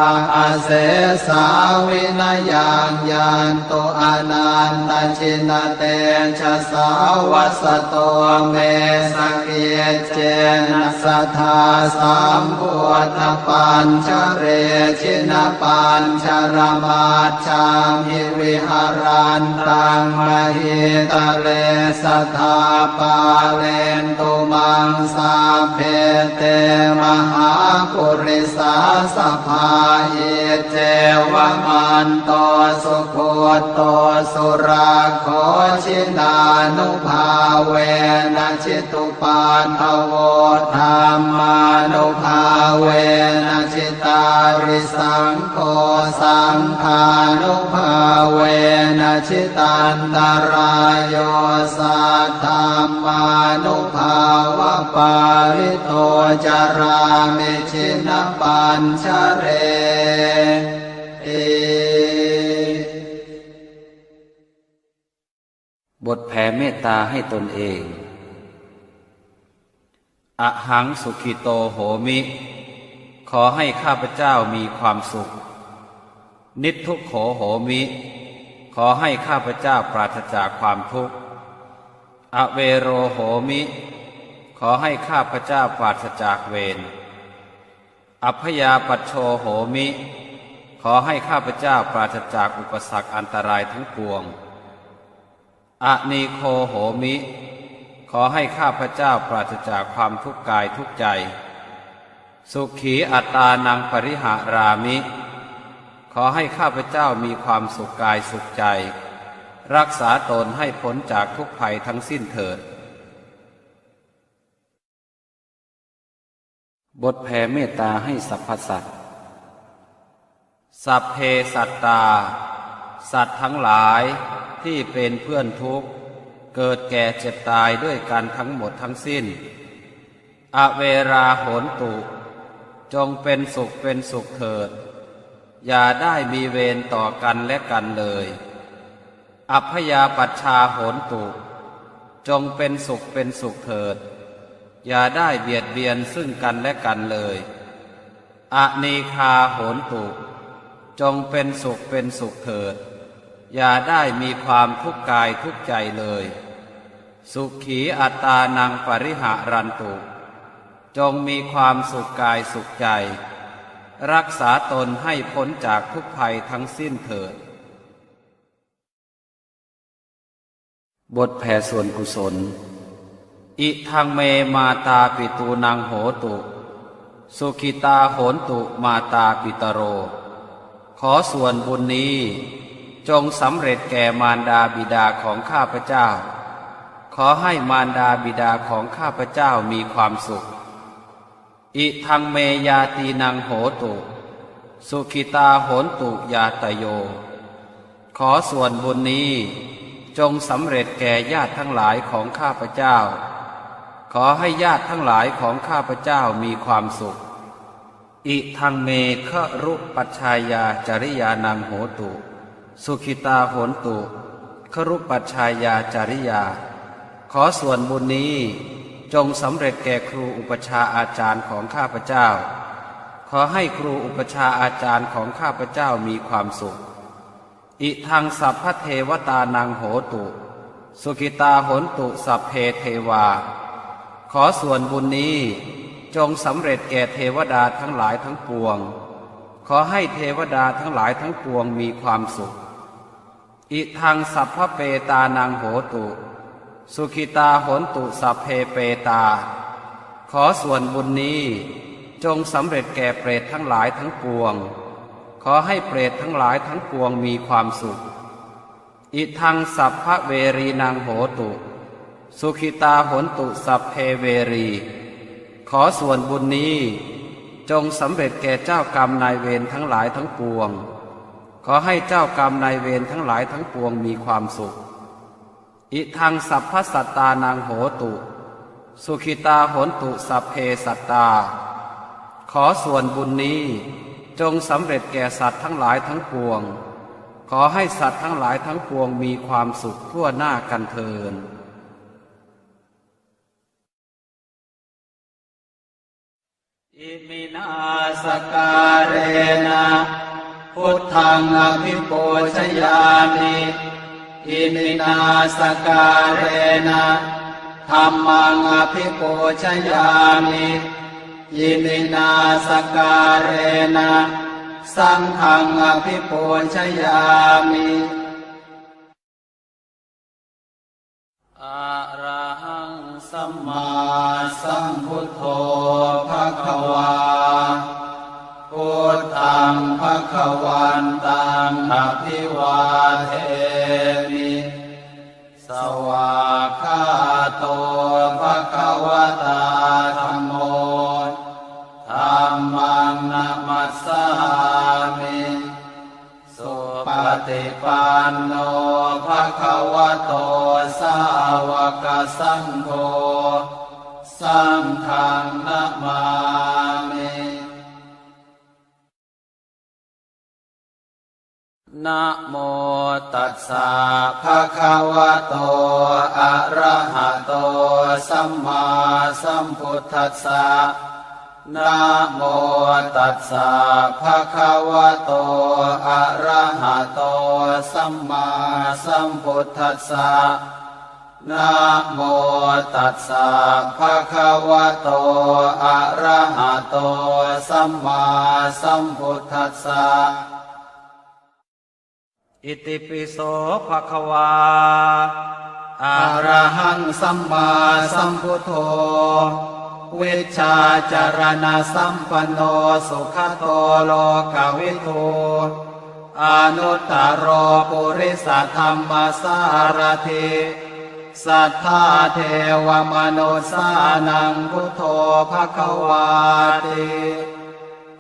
asesā vinayaṃ yantu anantajinatejasā. Vasato me sakiccena sadā sambuddhapañjare jinapañjaramaj jhamhi viharantaṃ mahītale sadā pālentu maṃ sabbe te mahāpurisāsabhā. Iccevamanto sugutto surakkho jinānubhāvena jitu paddavo dhammānubhāvena jitārisaṅgho saṅghānubhāvena jitantarāyo saddhammānubhāvapālito carāmi jinapañjareti. บทแผ่เมตตาให้ตนเอง Ahaṃ sukhito homi ขอให้ข้าพเจ้ามีความสุข Niddukkho homi ขอให้ข้าพเจ้าปราศจากความทุกข์ Avero homi ขอให้ข้าพเจ้าปราศจากเวร Abyāpajjho homi ขอให้ข้าพเจ้าปราศจากอุปสรรคอันตรายทั้งปวง Anīgho homi ขอให้ข้าพเจ้าปราศจากความทุกข์กายทุกข์ใจ Sukhī attānaṃ pariharāmi ขอให้ข้าพเจ้ามีความสุขกายสุขใจ รักษาตนให้พ้นจากทุกข์ภัยทั้งสิ้นเถิด บทแผ่เมตตาให้สรรพสัตว์ Sabbe sattā สัตว์ทั้งหลายที่เป็นเพื่อนทุกข์ เกิดแก่เจ็บตายด้วยกันทั้งหมดทั้งสิ้น Averā hontu จงเป็นสุขเป็นสุขเถิด อย่าได้มีเวรต่อกันและกันเลย Abyāpajjhā hontu จงเป็นสุขเป็นสุขเถิด อย่าได้เบียดเบียนซึ่งกันและกันเลย Anīghā hontu จงเป็นสุขเป็นสุขเถิด อย่าได้มีความทุกข์กายทุกข์ใจเลย Sukhī attānaṃ pariharantu จงมีความสุขกายสุขใจ รักษาตนให้พ้นจากทุกข์ภัยทั้งสิ้นเถิด บทแผ่ส่วนกุศล Idaṃ me mātāpitūnaṃ hotu, sukhitā hontu mātāpitaro. ขอส่วนบุญนี้จงสำเร็จแก่มารดาบิดาของข้าพเจ้า ขอให้มารดาบิดาของข้าพเจ้ามีความสุข Idaṃ me ñātīnaṃ hotu, sukhitā hontu ñātayo. ขอส่วนบุญนี้จงสำเร็จแก่ญาติทั้งหลายของข้าพเจ้า ขอให้ญาติทั้งหลายของข้าพเจ้ามีความสุข Idaṃ me garūpajjhāyācariyānaṃ hotu, sukhitā hontu garūpajjhāyācariyā. ขอส่วนบุญนี้จงสำเร็จแก่ครูอุปัชฌาย์อาจารย์ของข้าพเจ้า ขอให้ครูอุปัชฌาย์อาจารย์ของข้าพเจ้ามีความสุข Idaṃ sabbadevatānaṃ hotu, sukhitā hontu sabbe devā. ขอส่วนบุญนี้จงสำเร็จแก่เทวดาทั้งหลายทั้งปวง ขอให้เทวดาทั้งหลายทั้งปวงมีความสุข Idaṃ sabbapetānaṃ hotu, sukhitā hontu sabbe petā. ขอส่วนบุญนี้จงสำเร็จแก่เปรตทั้งหลายทั้งปวง ขอให้เปรตทั้งหลายทั้งปวงมีความสุข Idaṃ sabbaverīnaṃ hotu, sukhitā hontu sabbe verī. ขอส่วนบุญนี้ จงสำเร็จแก่เจ้ากรรมนายเวรทั้งหลายทั้งปวง ขอให้เจ้ากรรมนายเวรทั้งหลายทั้งปวงมีความสุข Idaṃ sabbasattānaṃ hotu, sukhitā hontu sabbe sattā. ขอส่วนบุญนี้จงสำเร็จแก่สัตว์ทั้งหลายทั้งปวง ขอให้สัตว์ทั้งหลายทั้งปวงมีความสุขทั่วหน้ากันเทอญ Iminā sakkārena buddhaṃ abhipūjayāmi. Iminā sakkārena dhammaṃ abhipūjayāmi. Iminā sakkārena saṅghaṃ abhipūjayāmi. Arahaṃ sammāsambuddho bhagavā. Buddhaṃ bhagavantaṃ abhivādemi. Svākkhāto bhagavatā dhammo. Dhammaṃ namassāmi. Supaṭipanno bhagavato sāvakasaṅgho. Saṅghaṃ namāmi. Namo tassa bhagavato arahato sammāsambuddhassa. Namo tassa bhagavato arahato sammāsambuddhassa. Namo tassa bhagavato arahato sammāsambuddhassa. Itipi so bhagavā arahaṃ sammāsambuddho vijjācaraṇasampanno sugato lokavidū anuttaro purisadammasārathi satthā devamanussānaṃ buddho bhagavāti.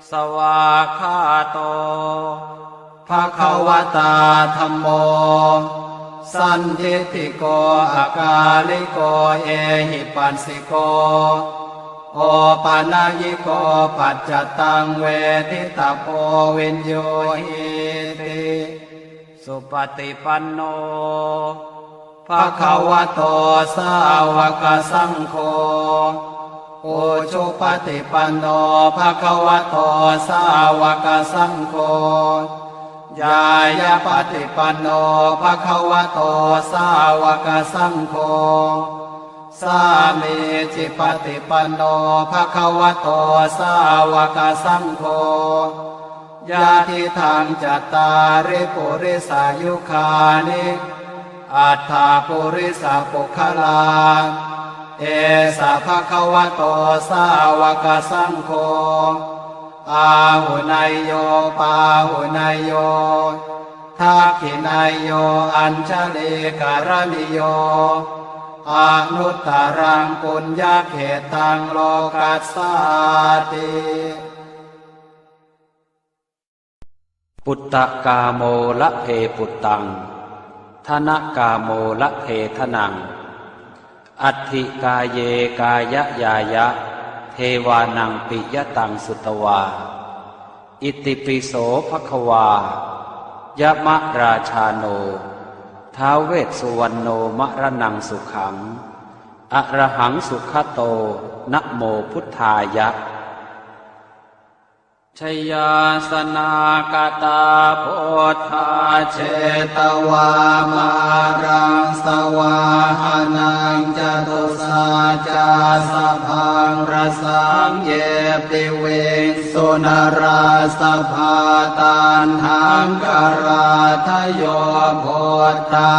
Svākkhāto bhagavatā dhammo sandiṭṭhiko akāliko ehipassiko opanayiko paccattaṃ veditabbo viññūhīti. Supaṭipanno bhagavato sāvakasaṅgho. Ujupaṭipanno bhagavato sāvakasaṅgho. Ñāyapaṭipanno bhagavato sāvakasaṅgho. Sāmīcipaṭipanno bhagavato sāvakasaṅgho. Yadidaṃ cattāri purisayugāni aṭṭha purisapuggalā, esa bhagavato sāvakasaṅgho, āhuneyyo pāhuneyyo dakkhiṇeyyo añjalikaraṇīyo anuttaraṃ puññakkhettaṃ lokassāti. Puttakāmo labhe puttaṃ, dhanakāmo labhe dhanaṃ, atthi kāye kāyañāya, devānaṃ piyataṃ sutvā. Itipi so bhagavā, yamarājāno, ท้าว Vessuvaṇṇo, maraṇaṃ sukhaṃ, arahaṃ sugato, namo buddhāya. Jayāsanākatā buddhā jetvā māraṃ savāhanaṃ, catusaccāsabhaṃ rasaṃ ye piviṃsu narāsabhā. Taṇhaṅkarādayo buddhā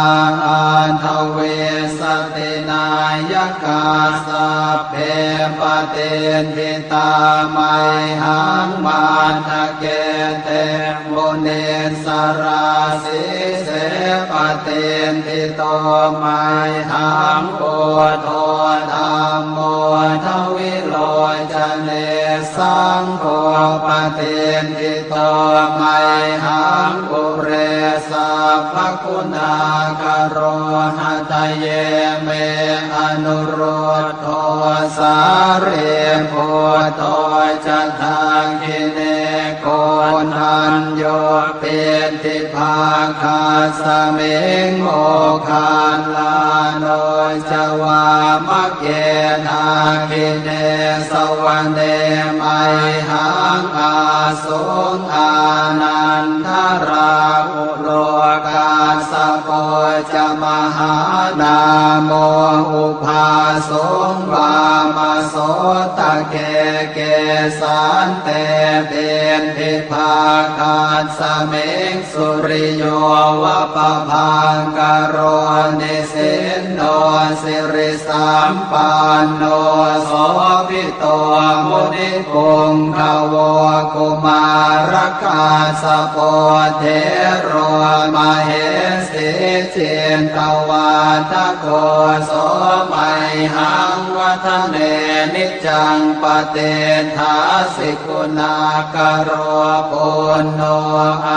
aṭṭhavīsati nāyakā, sabbe patiṭṭhi tā mayhaṃ matthake te munissarā. Sīse patiṭṭhito mayhaṃ buddho dhammo dvilocane, saṅgho patiṭṭhito mayhaṃ ure sabbaguṇākaro. Hadaye me anuruddho sārīputto ca dakkhiṇe koṇḍañño piṭṭhibhāgasmiṃ moggallāno ca vāmake. Dakkhiṇe savane mayhaṃ āsuṃ ānandarāhulo kassapo ca mahānāmo ubhāsuṃ vāmasotake. Kesante piṭṭhibhāgasmiṃ suriyo va pabhaṅkaro nisinno sirisampanno sobhito munipuṅgavo. Kumārakassapo thero mahesī cittavādako so mayhaṃ vadane niccaṃ patiṭṭhāsi guṇākaro. Puṇṇo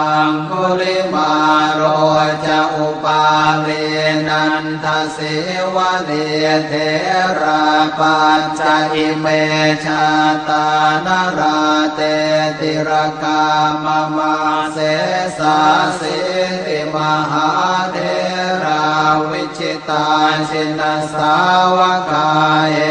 aṅgulimālo ca upālī nandasīvalī therā pañca ime jātā nalāṭe tilakā mama. Sesāsīti mahātherā vi jitā jinasāvakā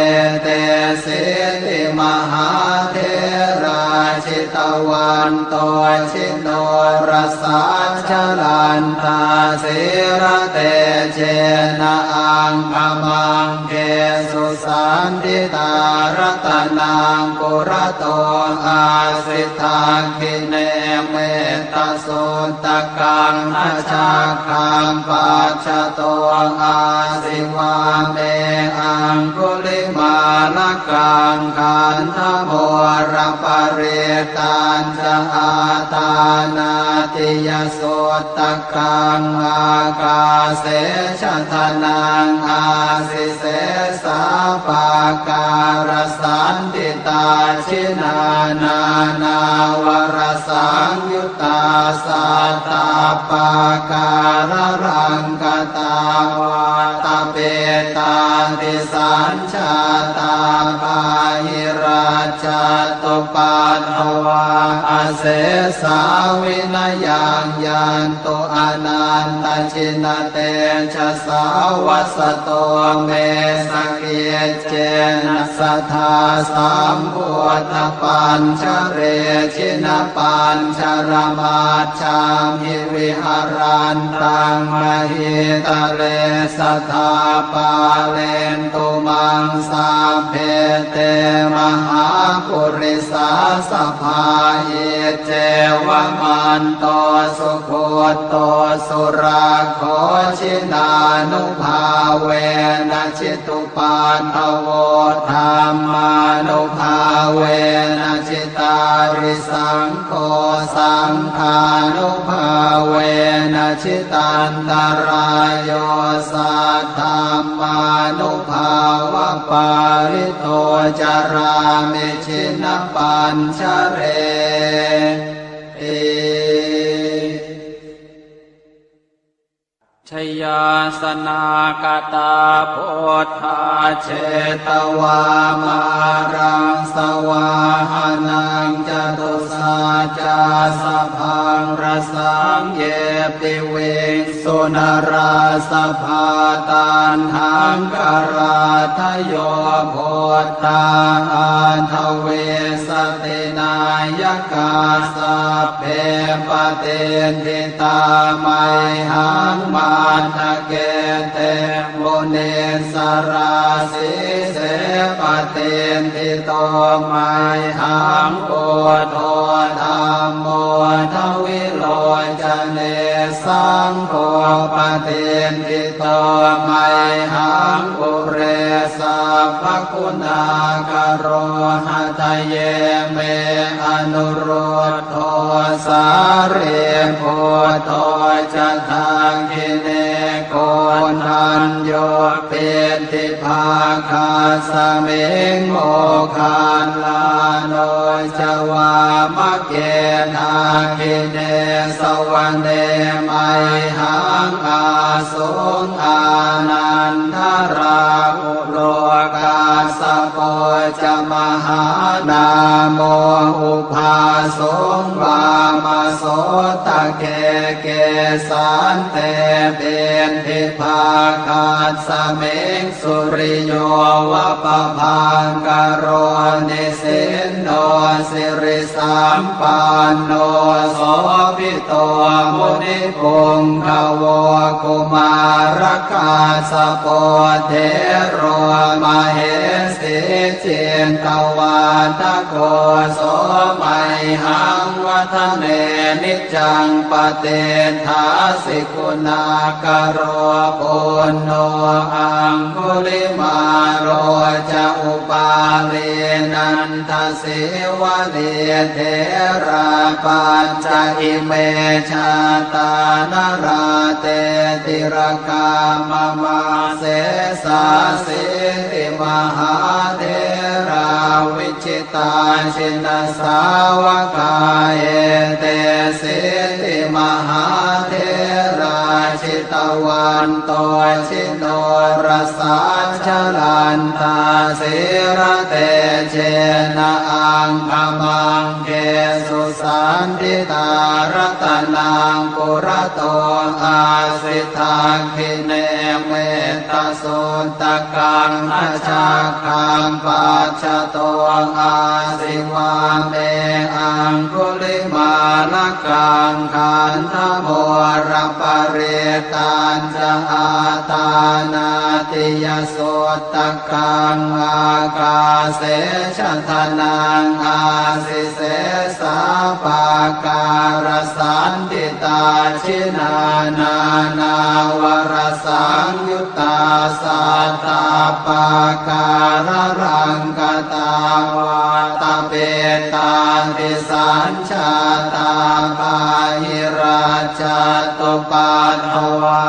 etesīti mahātherā jitavanto jinorasā jalantā sīlatejena aṅgamaṅgesu saṇṭhitā. Ratanaṃ purato āsi dakkhiṇe metta suttakaṃ dhajaggaṃ pacchato āsi vāme aṅgulimālakaṃ. Khandhamoraparittañca āṭānāṭiyasuttakaṃ ākāse chadanaṃ āsi sesā pākārasaṇṭhitā. Jinā nānāvarasaṃyu ttā sattappākāralaṅkatā vātapittādisañjātā bāhirajjhattupaddavā asesā vinayaṃ yantu anantajinatejasā. Vasato me sakic cena sadā sambuddhapañjare jinapañjaramajjhamhi viharantaṃ mahītale sadā pālentu maṃ sabbe te mahāpurisāsabhā. Iccevamanto sugutto surakkho jinānubhāvena jitu paddavo dhammānubhāvena jitārisaṅgho saṅghānubhāvena jitantarāyo saddhammānubhāvapālito carāmi jinapañjareti. Jayāsanākatā buddhā jetvā māraṃ savāhanaṃ catusaccāsabhaṃ rasaṃ ye piviṃsu narāsabhā. Taṇhaṅkarādayo buddhā aṭṭhavīsati nāyakā sabbe patiṭṭhi tā mayhaṃ matthake te munissarā. Sīse patiṭṭhito mayhaṃ buddho dhammo dvilocane saṅgho patiṭṭhito mayhaṃ ure sabbaguṇākaro. Hadaye me anurud dho sārīputto ca dakkhiṇe koṇḍañño yo piṭṭhibhāgasmiṃ moggallāno ca vāmake. Dakkhiṇe savane mayhaṃ ā suṃ ānandarāhulo, kassapo ca mahānāmo ubhāsuṃ vāmasotake. Kesante piṭṭhibhāgasmiṃ suriyo va pabhaṅkaro, nisinno sirisampanno sobhi to munipuṅgavo. Kumārakassapo thero mahesī cittavādako, so mayhaṃ vadane niccaṃ patiṭṭhāsi guṇākaro. Puṇṇo aṅgulimālo ca upālī nanda sīvalī, therā pañca ime jātā nalāṭe tilakā mama. Sesāsīti mahātherā vijitā jinasāvakā, etesīti mahātherā jitavanto jinorasā, jalantā sīlatejena aṅgamaṅgesu saṇṭhitā. Ratanaṃ purato āsi dakkhiṇe mettasuttakaṃ, dhajaggaṃ pacchato āsi vāme aṅgulimālakaṃ. Khandhamoraparittañ ca āṭānāṭiyasuttakaṃ, ākāse chadanaṃ āsi sesā pākārasaṇṭhitā. Jinā nānāvarasaṃyuttā sattappākāralaṅkatā, vātapittādisañ jātā bāhirajjhattupaddavā,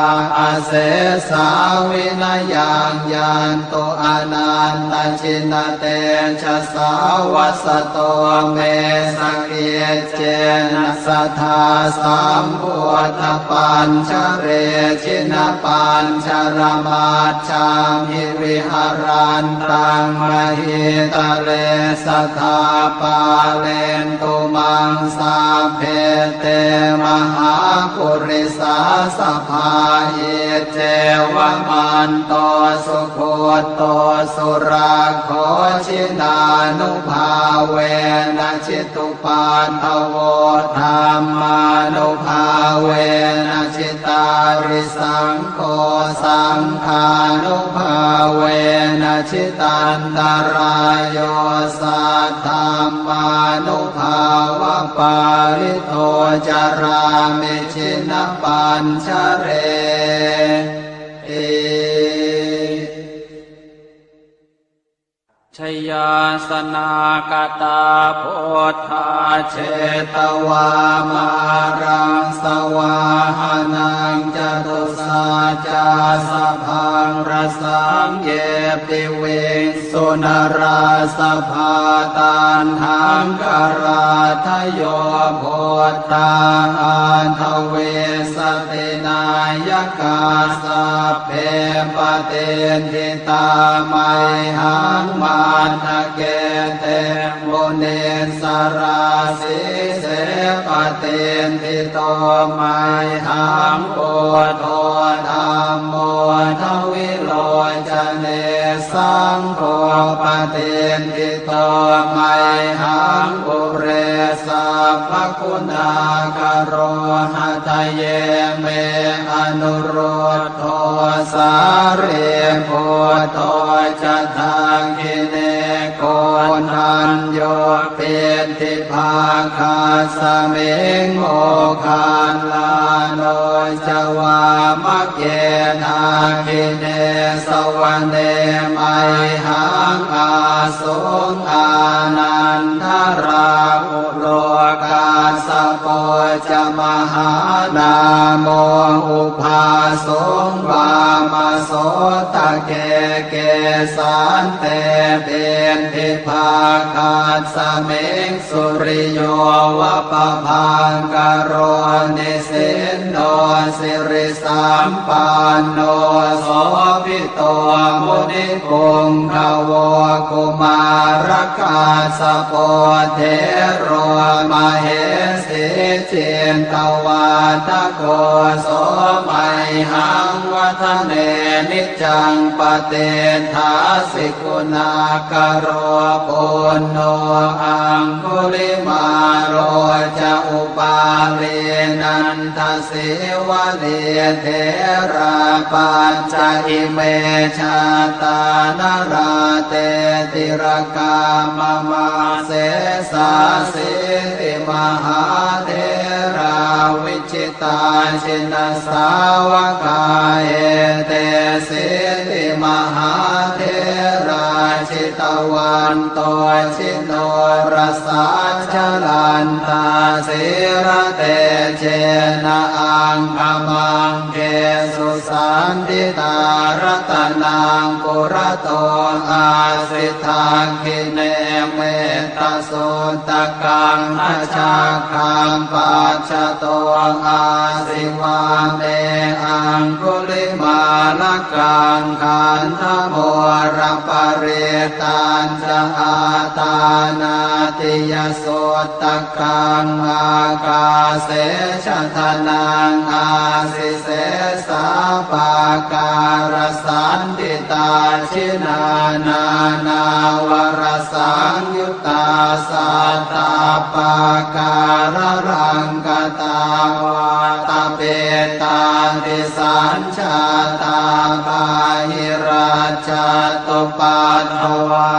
asesā vinayaṃ yantu anantajinatejasā. Vasato me sakiccena sadā sambuddhapañjare, jinapañjaramaj jhamhi viharantaṃ mahītale, sadā pālentu maṃ sabbe te mahāpurisāsabhā. Iccevamanto sugutto surakkho, jinānubhāvena jitu paddavo, dhammānubhāvena jitārisaṅgho, saṅghānubhāvena jitantarāyo, saddhammānubhāvapālito carāmi jinapañjareti. Jayāsanākatā buddhā jetvā māraṃ savāhanaṃ, catusaccāsabhaṃ rasaṃ ye piviṃsu narāsabhā. Taṇhaṅkarādayo buddhā aṭṭhavīsati nāyakā, sabbe patiṭṭhi tā mayhaṃ matthake te munissarā. Sīse patiṭṭhito mayhaṃ buddho dhammo dvilocane, saṅgho patiṭṭhito mayhaṃ ure sabbaguṇākaro. Hadaye me anurud dho sārīputto ca dakkhiṇe, koṇḍañño piṭṭhibhāgasmiṃ moggallāno ca vāmake. Dakkhiṇe savane mayhaṃ ā suṃ ānandarāhulo, kassapo ca mahānāmo ubhāsuṃ vāmasotake. Kesante piṭṭhibhāgasmiṃ suriyo va pabhaṅkaro, nisinno sirisampanno sobhi to munipuṅgavo. Kumārakassapo thero mahesī cittavādako, so mayhaṃ vadane niccaṃ patiṭṭhāsi guṇākaro. Puṇṇo aṅgulimālo ca upālī nanda sīvalī, therā pañca ime jātā nalāṭe tilakā mama. Sesāsīti mahātherā vijitā jinasāvakā, etesīti mahātherā jitavanto ji norasā, jalantā sīlatejena aṅgamaṅgesu saṇṭhitā. Ratanaṃ purato āsi dakkhiṇe mettasuttakaṃ, dhajaggaṃ pacchato āsi vāme aṅgulimālakaṃ. Khandhamoraparittañ ca āṭānāṭiyasuttakaṃ, ākāse chadanaṃ āsi sesā pākārasaṇṭhitā. Jinā nānāvarasaṃyuttā sattappākāralaṅkatā, vātapittādisañ jātā bāhirajjhattupaddavā,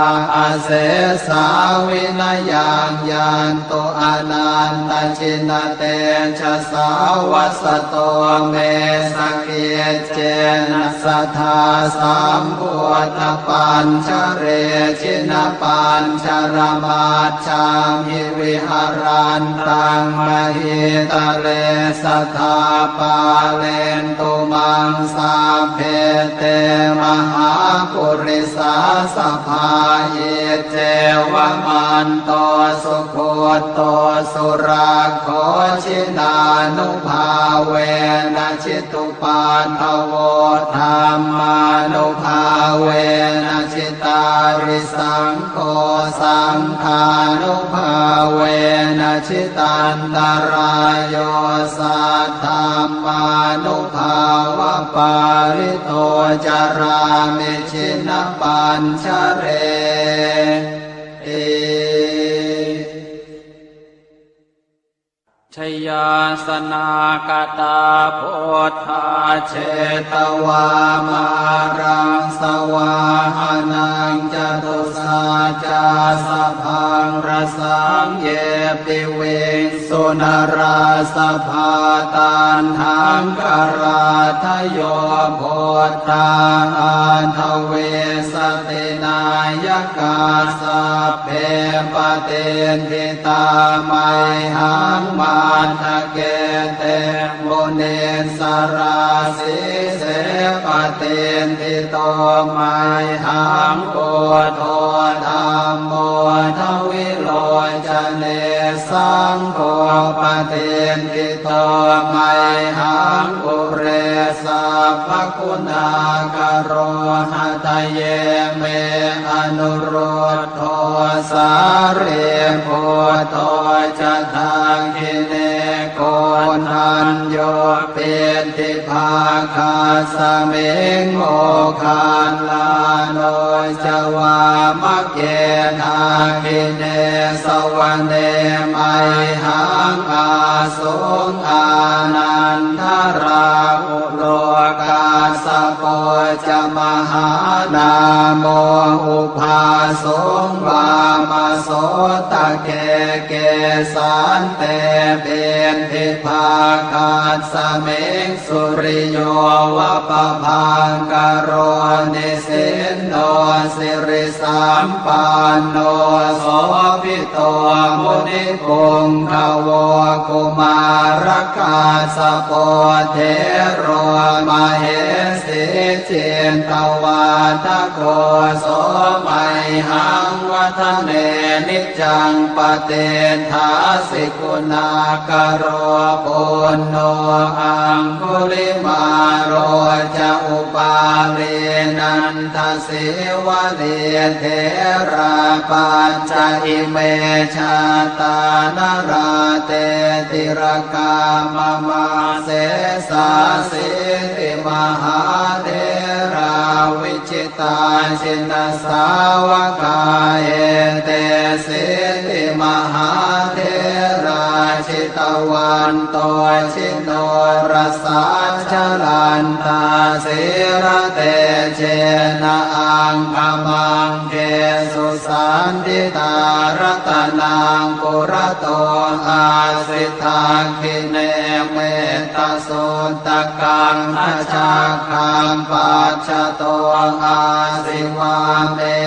asesā vinayaṃ yantu anantajinatejasā. Vasato me sakiccena sadā sambuddhapañjare, jinapañjaramaj jhamhi viharantaṃ mahītale, sadā pālentu maṃ sabbe te mahāpurisāsabhā. Iccevamanto sugutto surakkho, jinānubhāvena jitu paddavo, dhammānubhāvena jitārisaṅgho, saṅghānubhāvena jitantarāyo, saddhammānubhāvapālito carāmi jinapañjareti. Jayāsanākatā buddhā jetvā māraṃ savāhanaṃ, catusaccāsabhaṃ rasaṃ ye piviṃsu narāsabhā. Taṇhaṅkarādayo buddhā aṭṭhavīsati nāyakā, sabbe patiṭṭhi tā mayhaṃ matthake te munissarā. Sīse patiṭṭhito mayhaṃ buddho dhammo dvilocane, saṅgho patiṭṭhito mayhaṃ ure sabbaguṇākaro. Hadaye me anurud dho sārīputto ca dakkhiṇe, koṇḍañño piṭṭhibhāgasmiṃ moggallāno ca vāmake. Dakkhiṇe savane mayhaṃ ā suṃ ānandarāhulo, kassapo ca mahānāmo ubhāsuṃ vāmasotake. Kesante piṭṭhibhāgasmiṃ suriyo va pabhaṅkaro, nisinno sirisampanno sobhi to munipuṅgavo. Kumārakassapo thero mahesī cittavādako, so mayhaṃ vadane niccaṃ patiṭṭhāsi guṇākaro. Puṇṇo aṅgulimālo ca upālī nanda sīvalī, therā pañca ime jātā nalāṭe tilakā mama. Sesāsīti mahātherā vijitā jinasāvakā, etesīti mahātherā jitavanto ji norasā, jalantā sīlatejena aṅgamaṅgesu saṇṭhitā. Ratanaṃ purato āsi dakkhiṇe mettasuttakaṃ, dhajaggaṃ pacchato āsi vāme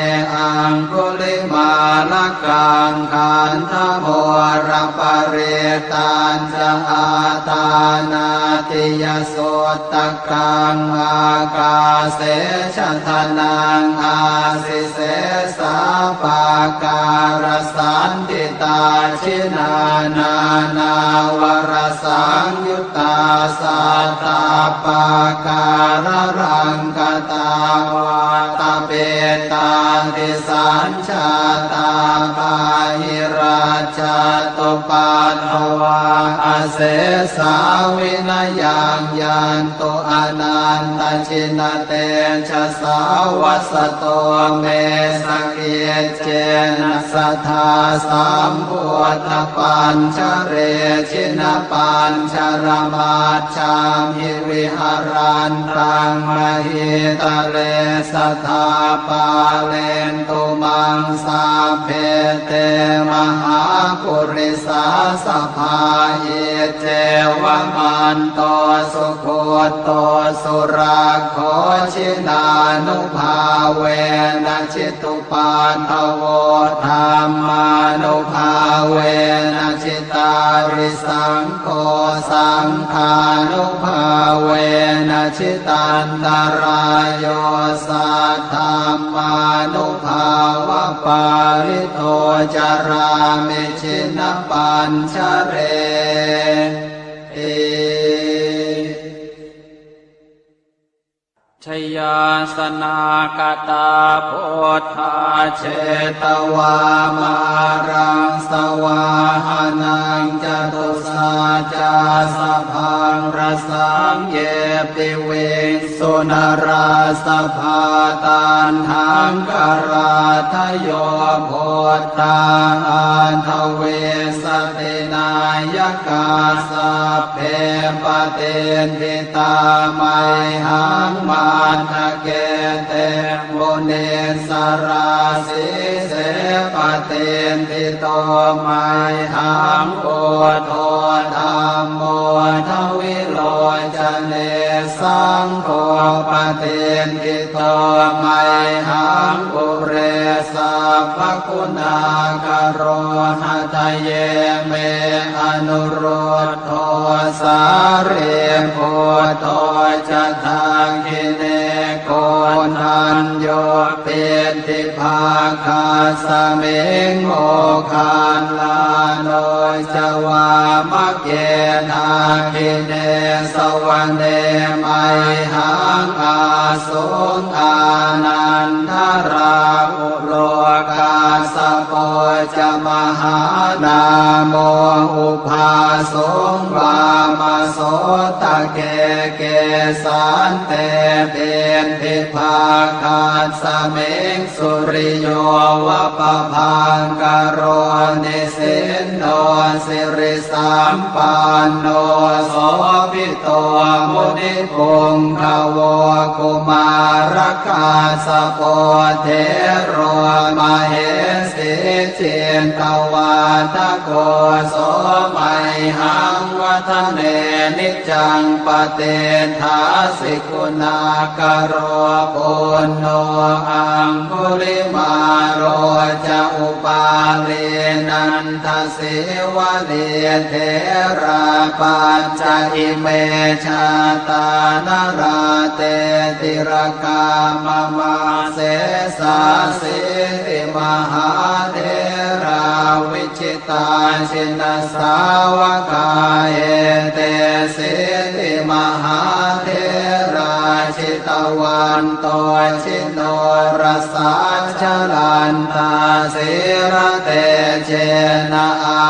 aṅgulimālakaṃ. Khandhamoraparittañ ca āṭānāṭiyasuttakaṃ, ākāse chadanaṃ āsi sesā pākārasaṇṭhitā. Jinā nānāvarasaṃyuttā sattappākāralaṅkatā, vātapittādisañ jātā bāhirajjhattupaddavā, asesā vinayaṃ yantu anantajinatejasā. Vasato me sakiccena sadā sambuddhapañjare, jinapañjaramaj jhamhi viharantaṃ mahītale, sadā pālentu maṃ sabbe te mahāpurisāsabhā. Iccevamanto sugutto surakkho, jinānubhāvena jitu paddavo, dhammānubhāvena jitārisaṅgho, saṅghānubhāvena jitantarāyo, saddhammānubhāvapālito carāmi jinapañjareti. Jayāsanākatā buddhā jetvā māraṃ savāhanaṃ, catusaccāsabhaṃ rasaṃ ye piviṃsu narāsabhā. Taṇhaṅkarādayo buddhā aṭṭhavīsati nāyakā, sabbe patiṭṭhi tā mayhaṃ matthake te munissarā. Sīse patiṭṭhito mayhaṃ buddho dhammo dvilocane, saṅgho patiṭṭhito mayhaṃ ure sabbaguṇākaro. Hadaye me anurud dho sārīputto ca dakkhiṇe, koṇḍañño piṭṭhibhāgasmiṃ moggallāno ca vāmake. Dakkhiṇe savane mayhaṃ āsuṃ ānandarāhulo, kassapo mahānāmo ubhāsuṃ vāmasotake. Kesante piṭṭhibhāgasmiṃ suriyo va pabhaṅkaro, nisinno sirisampanno sobhi to munipuṅgavo. Kumārakassapo thero mahesī cittavādako, so mayhaṃ vadane niccaṃ patiṭṭhāsi guṇākaro. Puṇṇo aṅgulimālo ca upālī nanda sīvalī, therā pañca ime jātā nalāṭe tilakā mama. Sesāsīti mahātherā vijitā jinasāvakā, etesīti mahātherā jitavanto ji norasā, jalantā sīlatejena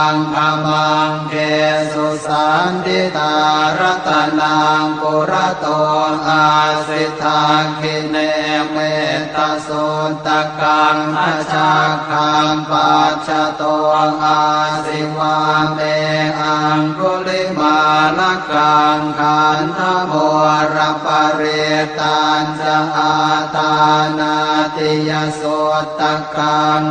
aṅgamaṅgesu saṇṭhitā. Ratanaṃ purato āsi dakkhiṇe mettasuttakaṃ, dhajaggaṃ pacchato āsi vāme aṅgulimālakaṃ. Khandhamoraparittañ ca āṭānāṭiyasuttakaṃ,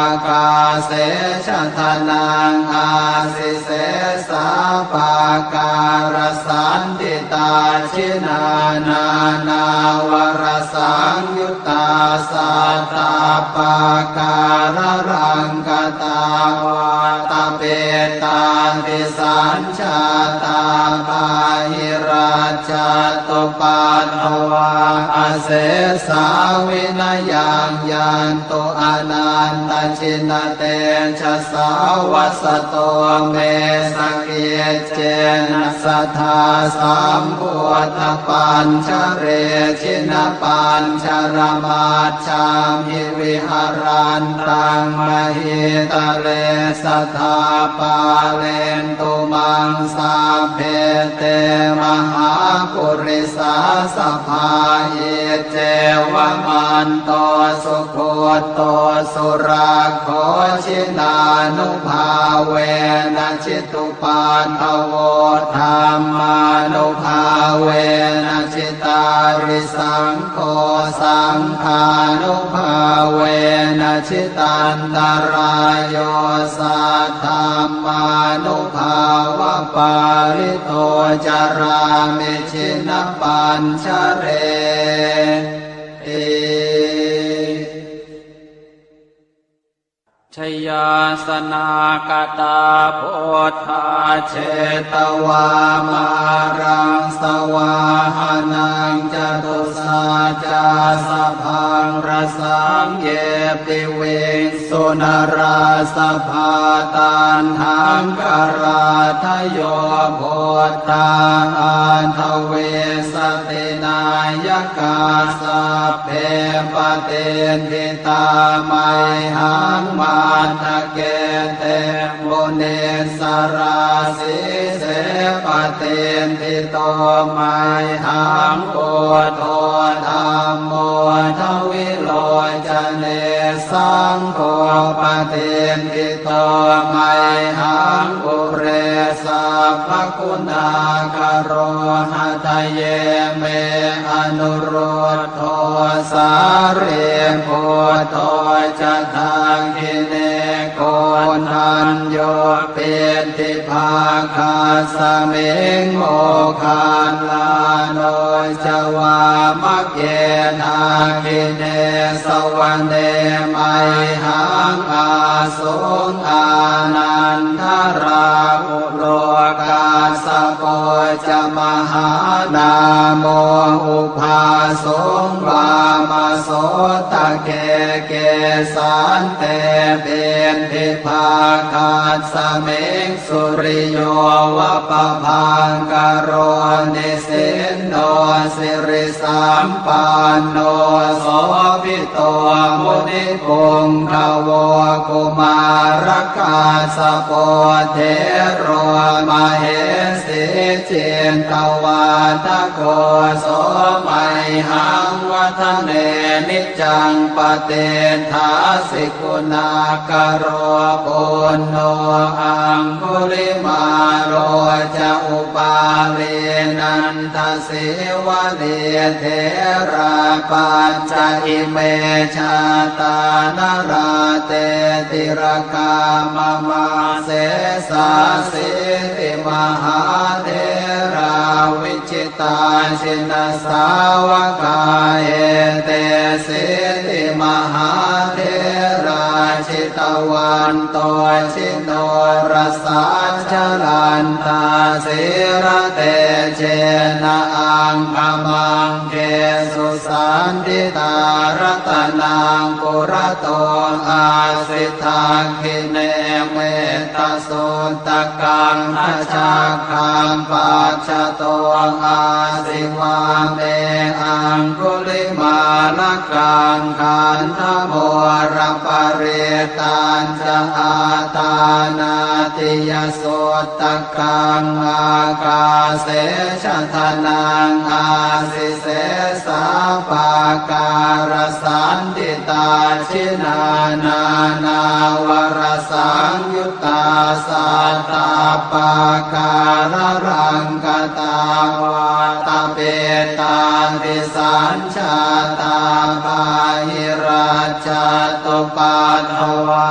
ākāse chadanaṃ āsi sesā pākārasaṇṭhitā. Jinā nānāvarasaṃyuttā sattappākāralaṅkatā, vātapittādisañ jātā bāhirajjhattupaddavā, asesā vinayaṃ yantu anantajinatejasā. Vasato me sakiccena sadā sambuddhapañjare, jinapañjaramaj jhamhi viharantaṃ mahītale, sadā pālentu maṃ sabbe te mahāpurisāsabhā. Iccevamanto sugutto surakkho, jinānubhāvena jitu paddavo, dhammānubhāvena jitārisaṅgho, saṅghānubhāvena jitantarāyo, saddhammānubhāvapālito carāmi jinapañjareti. Jayāsanākatā buddhā jetvā māraṃ savāhanaṃ, catusaccāsabhaṃ rasaṃ ye piviṃsu narāsabhā. Taṇhaṅkarādayo buddhā aṭṭhavīsati nāyakā, sabbe patiṭṭhi tā mayhaṃ matthake te munissarā. Sīse patiṭṭhito mayhaṃ buddho dhammo dvilocane, saṅgho patiṭṭhito mayhaṃ ure sabbaguṇākaro. Hadaye me anurud dho sārīputto ca dakkhiṇe, koṇḍañño piṭṭhibhāgasmiṃ moggallāno ca vāmake. Dakkhiṇe savane mayhaṃ āsuṃ ānandarāhu lo, kassapo ca mahānāmo ubhāsuṃ vāmasotake. Kesante piṭṭhibhāgasmiṃ suriyo va pabhaṅkaro, nisinno sirisampanno sobhi to munipuṅgavo. Kumārakassapo thero mahesī cittavādako, so mayhaṃ vadane niccaṃ patiṭṭhāsi guṇākaro. Puṇṇo aṅgulimālo ca upālī nanda sīvalī, therā pañca ime jātā nalāṭe tilakā mama. Sesāsīti mahātherā vijitā jinasāvakā, etesīti mahātherā jitavanto ji norasā, jalantā sīlatejena aṅgamaṅgesu saṇṭhitā. Ratanaṃ purato āsi dakkhiṇe mettasuttakaṃ, dhajaggaṃ pacchato āsi vāme aṅgulimālakaṃ. Khandhamoraparittañ ca āṭānāṭiyasuttakaṃ, ākāse chadanaṃ āsi sesā pākārasaṇṭhitā. Jinā nānāvarasaṃyuttā sattappākāralaṅkatā, vātapittādisañ jātā bāhirajjhattupaddavā,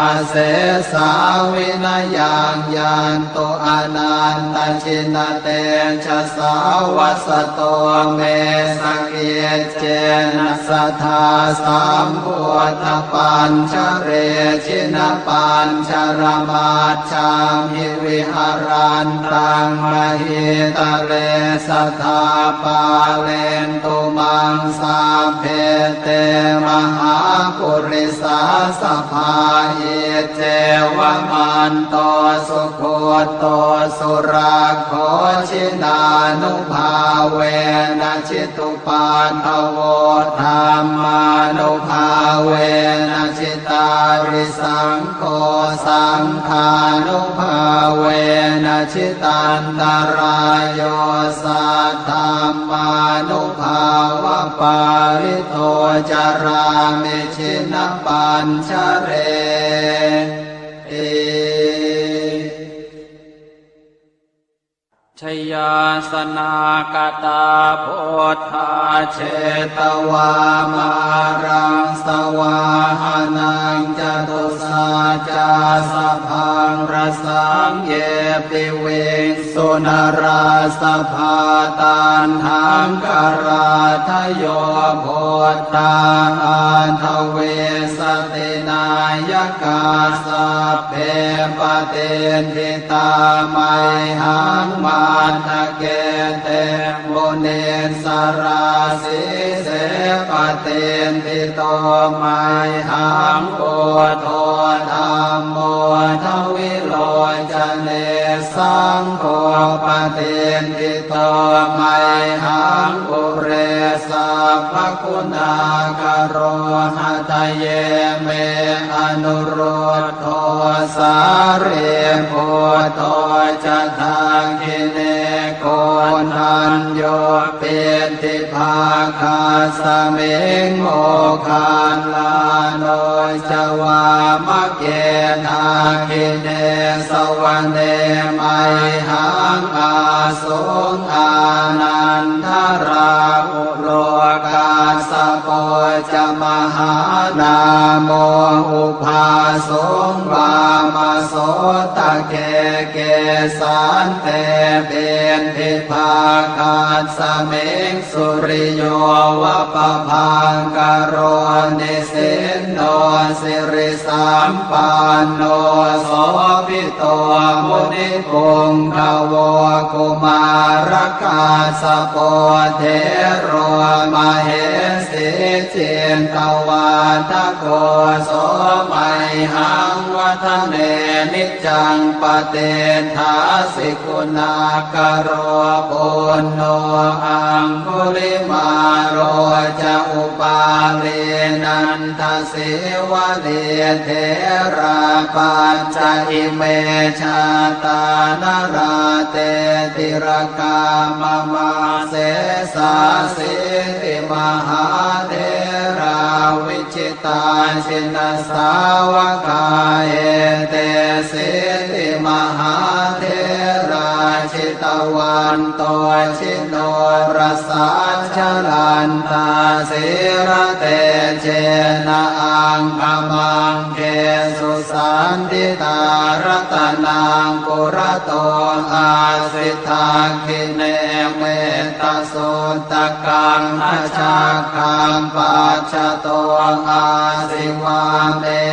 asesā vinayaṃ yantu anantajinatejasā. Vasato me sakiccena sadā sambuddhapañjare, jinapañjaramaj jhamhi viharantaṃ mahītale, sadā pālentu maṃ sabbe te mahāpurisāsabhā. Iccevamanto sugutto surakkho, jinānubhāvena jitu paddavo, dhammānubhāvena jitārisaṅgho, saṅghānubhāvena jitantarāyo, saddhammānubhāvapālito carāmi jinapañjareti. Jayāsanākatā buddhā jetvā māraṃ savāhanaṃ, catusaccāsabhaṃ rasaṃ ye piviṃsu narāsabhā. Taṇhaṅkarādayo buddhā aṭṭhavīsati nāyakā, sabbe patiṭṭhi tā mayhaṃ matthake te munissarā. Sīse patiṭṭhito mayhaṃ buddho dhammo dvilocane, saṅgho patiṭṭhito mayhaṃ ure sabbaguṇākaro. Hadaye me anurud dho sārīputto ca dakkhiṇe, koṇḍañño piṭṭhibhāgasmiṃ moggallāno ca vāmake. Dakkhiṇe savane mayhaṃ ā suṃ ānandarāhulo, kassapo ca mahānāmo ubhāsuṃ vāmasotake. Kesante piṭṭhibhāgasmiṃ suriyo va pabhaṅkaro, nisinno sirisampanno sobhi to munipuṅgavo. Kumārakassapo thero mahesī cittavādako, so mayhaṃ vadane niccaṃ patiṭṭhāsi guṇākaro. Puṇṇo aṅgulimālo ca upālī nanda sīvalī, therā pañca ime jātā nalāṭe tilakā mama. Sesāsīti mahātherā vijitā jinasāvakā, etesīti mahātherā jitavanto ji norasā, jalantā sīlatejena aṅgamaṅgesu saṇṭhitā. Ratanaṃ purato āsi dakkhiṇe mettasuttakaṃ, dhajaggaṃ pacchato āsi vāme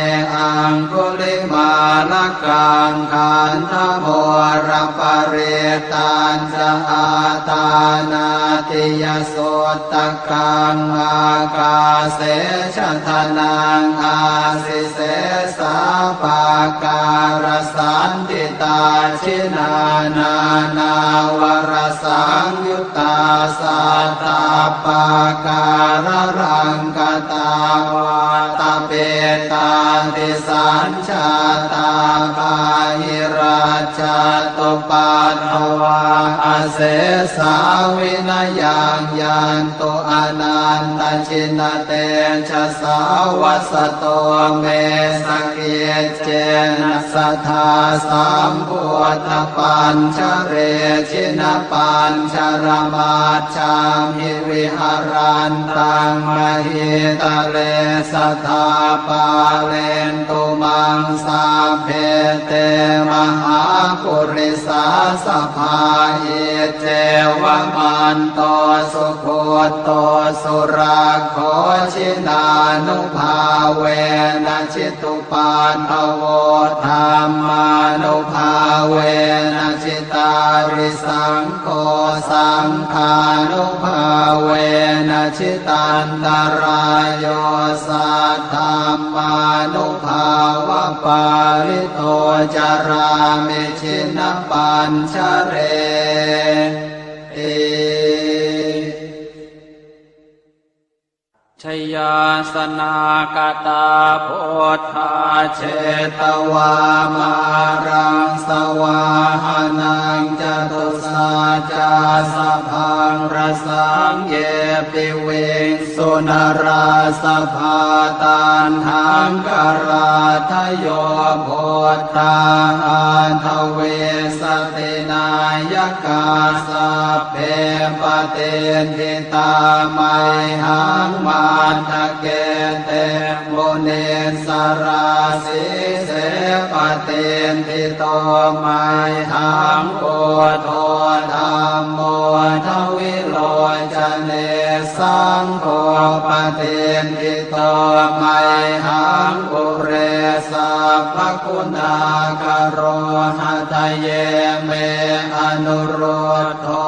aṅgulimālakaṃ. Khandhamoraparittañ ca āṭānāṭiyasuttakaṃ, ākāse chadanaṃ āsi sesā pākārasaṇṭhitā. Jinā nānāvarasaṃyuttā sattappākāralaṅkatā, vātapittādisañ jātā bāhirajjhattupaddavā, asesā vinayaṃ yantu anantajinatejasā. Vasato me sakiccena sadā sambuddhapañjare, jinapañjaramaj jhamhi viharantaṃ mahītale, sadā pālentu maṃ sabbe te mahāpurisāsabhā. Iccevamanto sugutto surakkho, jinānubhāvena jitu paddavo, dhammānubhāvena jitārisaṅgho, saṅghānubhāvena jitantarāyo, saddhammānubhāvapālito carāmi jinapañjareti. Jayāsanākatā buddhā jetvā māraṃ savāhanaṃ, catusaccāsabhaṃ rasaṃ ye piviṃsu narāsabhā. Taṇhaṅkarādayo buddhā aṭṭhavīsati nāyakā, sabbe patiṭṭhi tā mayhaṃ matthake te munissarā. Sīse patiṭṭhito mayhaṃ buddho dhammo dvilocane, saṅgho patiṭṭhito mayhaṃ ure sabbaguṇākaro. Hadaye me anurud dho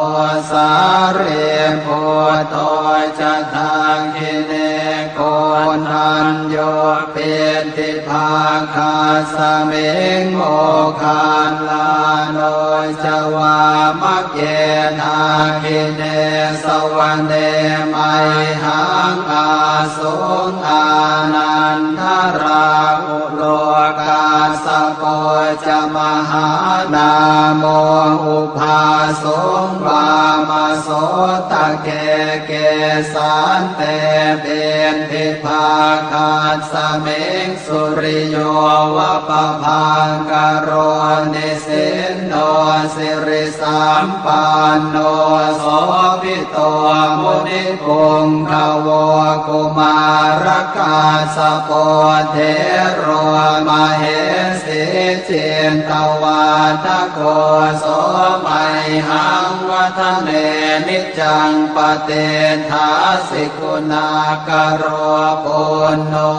sārīputto ca dakkhiṇe, koṇḍañño piṭṭhibhāgasmiṃ moggallāno ca vāmake. Dakkhiṇe savane mayhaṃ āsuṃ ānandarāhulo, kassapo ca Mahānāmo ubhāsuṃ vāmasotake. Kesante piṭṭhibhāgasmiṃ suriyo va pabhaṅkaro, nisinno sirisampanno sobhi to munipuṅgavo. Kumārakassapo thero mahesī cittavādako, so mayhaṃ vadane niccaṃ patiṭṭhāsi guṇākaro. Puṇṇo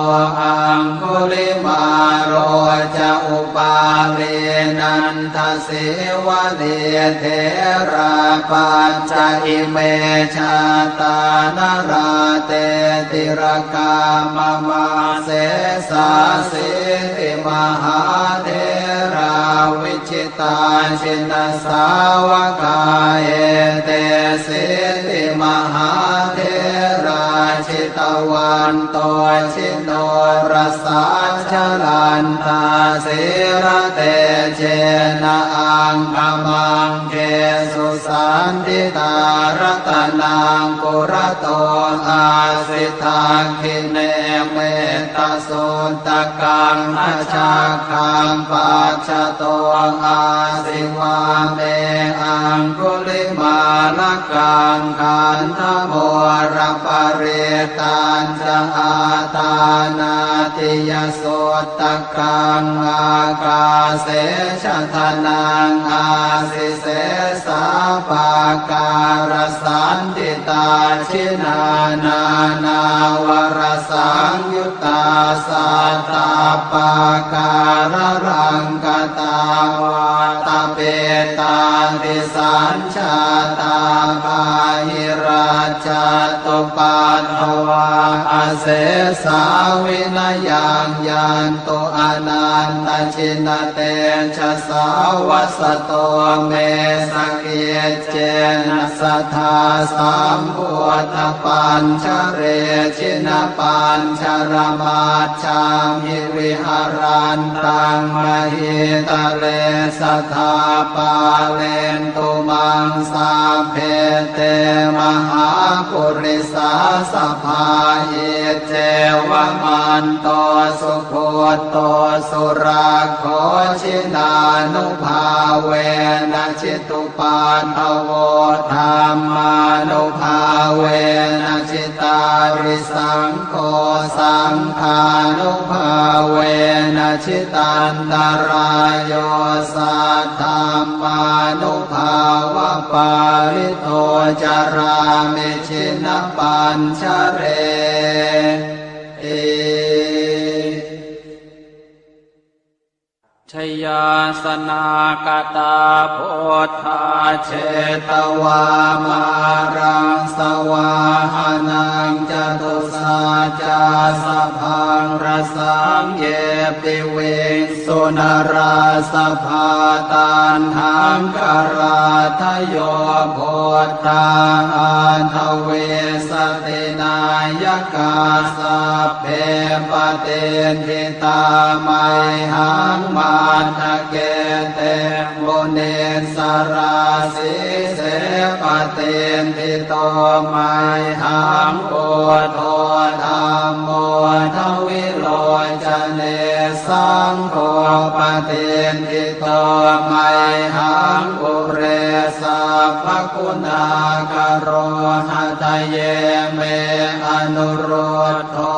aṅgulimālo ca upālī nanda sīvalī, therā pañca ime jātā nalāṭe tilakā mama. Sesāsīti mahātherā vijitā jinasāvakā, etesīti mahātherā jitavanto ji norasā, jalantā sīlatejena aṅgamaṅgesu saṇṭhitā. Ratanaṃ purato āsi dakkhiṇe mettasuttakaṃ, dhajaggaṃ pacchato āsi vāme aṅgulimālakaṃ. Khandhamoraparittañ ca āṭānāṭiyasuttakaṃ, ākāse chadanaṃ āsi sesā pākārasaṇṭhitā. Jinā nānāvarasaṃyuttā sattappākāralaṅkatā, vātapittādisañ jātā bāhirajjhattupaddavā, asesā vinayaṃ yantu anantajinatejasā. Vasato me sakiccena sadā sambuddhapañjare, jinapañjaramaj jhamhi viharantaṃ mahītale, sadā pālentu maṃ sabbe te mahāpurisāsabhā. Iccevamanto sugutto surakkho, jinānubhāvena jitu paddavo, dhammānubhāvena jitārisaṅgho, saṅghānubhāvena jitantarāyo, saddhammānubhāvapālito carāmi jinapañjareti. Jayāsanākatā buddhā jetvā māraṃ savāhanaṃ, catusaccāsabhaṃ rasaṃ ye piviṃsu narāsabhā. Taṇhaṅkarādayo buddhā aṭṭhavīsati nāyakā, sabbe patiṭṭhi tā mayhaṃ matthake te munissarā. Sīse patiṭṭhito mayhaṃ buddho dhammo dvilocane, saṅgho patiṭṭhito mayhaṃ ure sabbaguṇākaro. Hadaye me anurud dho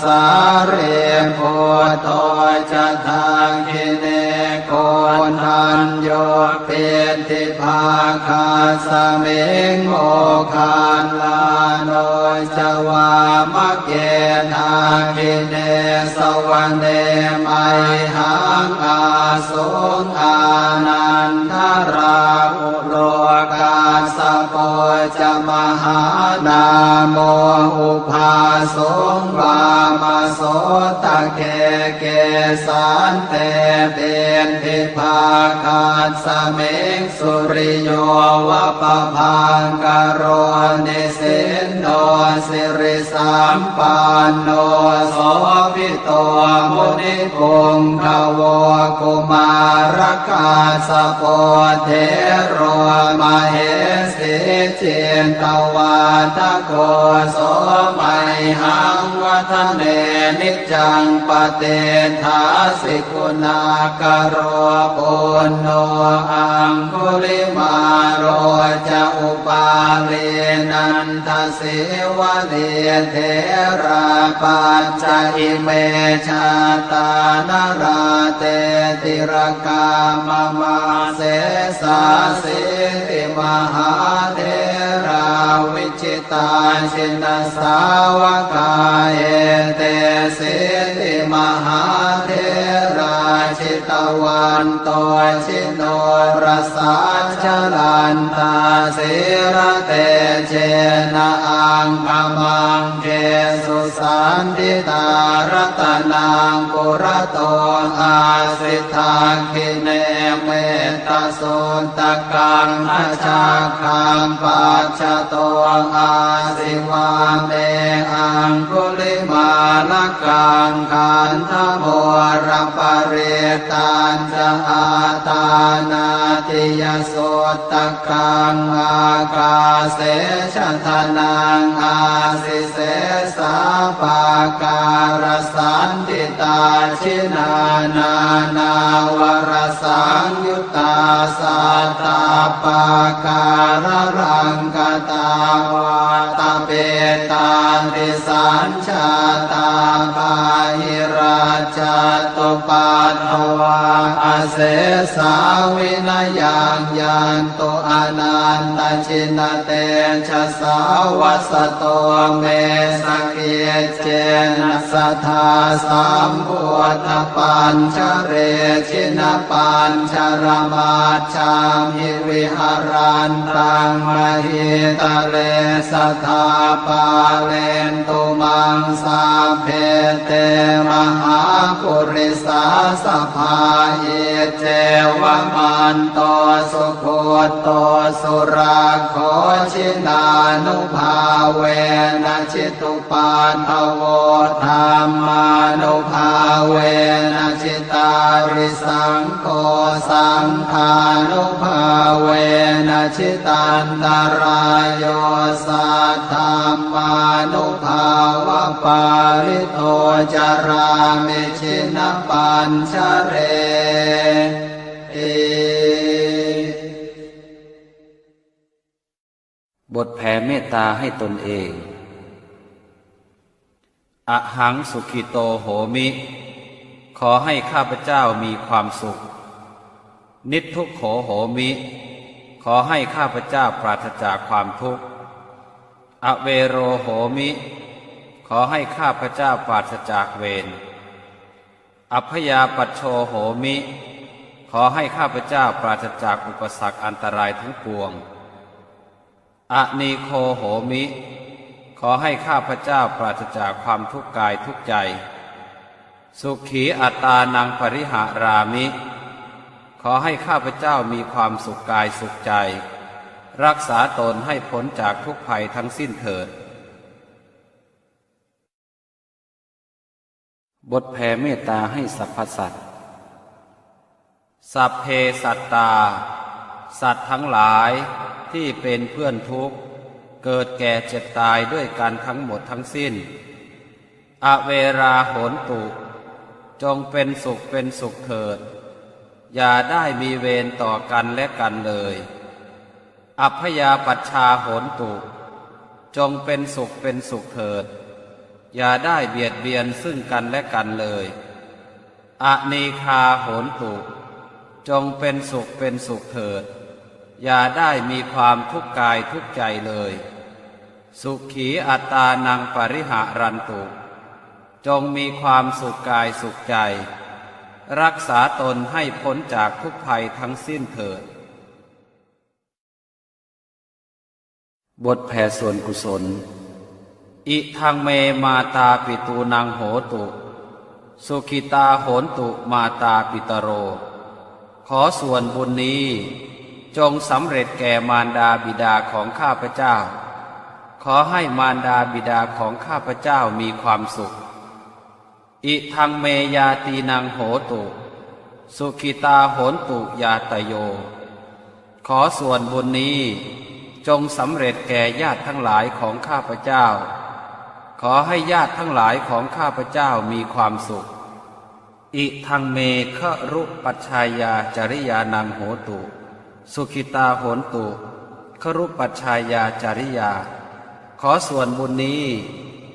sārīputto ca dakkhiṇe, koṇḍañño piṭṭhibhāgasmiṃ moggallāno ca vāmake. Dakkhiṇe savane mayhaṃ āsuṃ ānandarāhu lo, kassapo ca mahānāmo ubhāsuṃ vāmasotake. Kesante piṭṭhibhāgasmiṃ suriyo va pabhaṅkaro, nisinno sirisampanno sobhito munipuṅgavo. Kumārakassapo thero mahesī cittavādako so mayhaṃ vadane niccaṃ patiṭṭhāsi guṇākaro. Puṇṇo aṅgulimālo ca upālī nandasīvalī therā pañca ime jātā nalāṭe tilakā mama. Sesāsīti mahātherā vi jitā jinasāvakā etesīti mahātherā jitavanto jinorasā jalantā sīlatejena aṅgamaṅgesu saṇṭhitā. Ratanaṃ purato āsi dakkhiṇe metta suttakaṃ dhajaggaṃ pacchato āsi vāme aṅgulimālakaṃ. Khandhamoraparittañca āṭānāṭiyasuttakaṃ ākāse chadanaṃ āsi sesā pākārasaṇṭhitā. Jinā nānāvarasaṃyu ttā sattappākāralaṅkatā vātapittādisañjātā bāhirajjhattupaddavā asesā vinayaṃ yantu anantajinatejasā. Vasato me sakic cena sadā sambuddhapañjare jinapañjaramajjhamhi viharantaṃ mahītale sadā pālentu maṃ sabbe te mahāpurisāsabhā. Iccevamanto sugutto surakkho jinānubhāvena jitu paddavo dhammānubhāvena jitārisaṅgho saṅghānubhāvena jitantarāyo saddhammānubhāvapālito carāmi jinapañjareti. บทแผ่เมตตาให้ตนเอง Ahaṃ sukhito homi ขอให้ข้าพเจ้ามีความสุข Niddukkho homi ขอให้ข้าพเจ้าปราศจากความทุกข์ Avero homi ขอให้ข้าพเจ้าปราศจากเวร Abyāpajjho homi ขอให้ข้าพเจ้าปราศจากอุปสรรคอันตรายทั้งปวง Anīgho homi ขอให้ข้าพเจ้าปราศจากความทุกข์กายทุกข์ใจ Sukhī attānaṃ pariharāmi ขอให้ข้าพเจ้ามีความสุขกายสุขใจ รักษาตนให้พ้นจากทุกข์ภัยทั้งสิ้นเถิด บทแผ่เมตตาให้สรรพสัตว์ Sabbe sattā สัตว์ทั้งหลายที่เป็นเพื่อนทุกข์ เกิดแก่เจ็บตายด้วยกันทั้งหมดทั้งสิ้น Averā hontu จงเป็นสุขเป็นสุขเถิด อย่าได้มีเวรต่อกันและกันเลย Abyāpajjhā hontu จงเป็นสุขเป็นสุขเถิด อย่าได้เบียดเบียนซึ่งกันและกันเลย Anīghā hontu จงเป็นสุขเป็นสุขเถิด อย่าได้มีความทุกข์กายทุกข์ใจเลย Sukhī attānaṃ pariharantu จงมีความสุขกายสุขใจ รักษาตนให้พ้นจากทุกข์ภัยทั้งสิ้นเถิด บทแผ่ส่วนกุศล Idaṃ me mātāpitūnaṃ hotu, sukhitā hontu mātāpitaro. ขอส่วนบุญนี้จงสำเร็จแก่มารดาบิดาของข้าพเจ้า ขอให้มารดาบิดาของข้าพเจ้ามีความสุข Idaṃ me ñātīnaṃ hotu, sukhitā hontu ñātayo. ขอส่วนบุญนี้จงสำเร็จแก่ญาติทั้งหลายของข้าพเจ้า ขอให้ญาติทั้งหลายของข้าพเจ้ามีความสุข Idaṃ me garūpajjhāyācariyānaṃ hotu, sukhitā hontu garūpajjhāyācariyā. ขอส่วนบุญนี้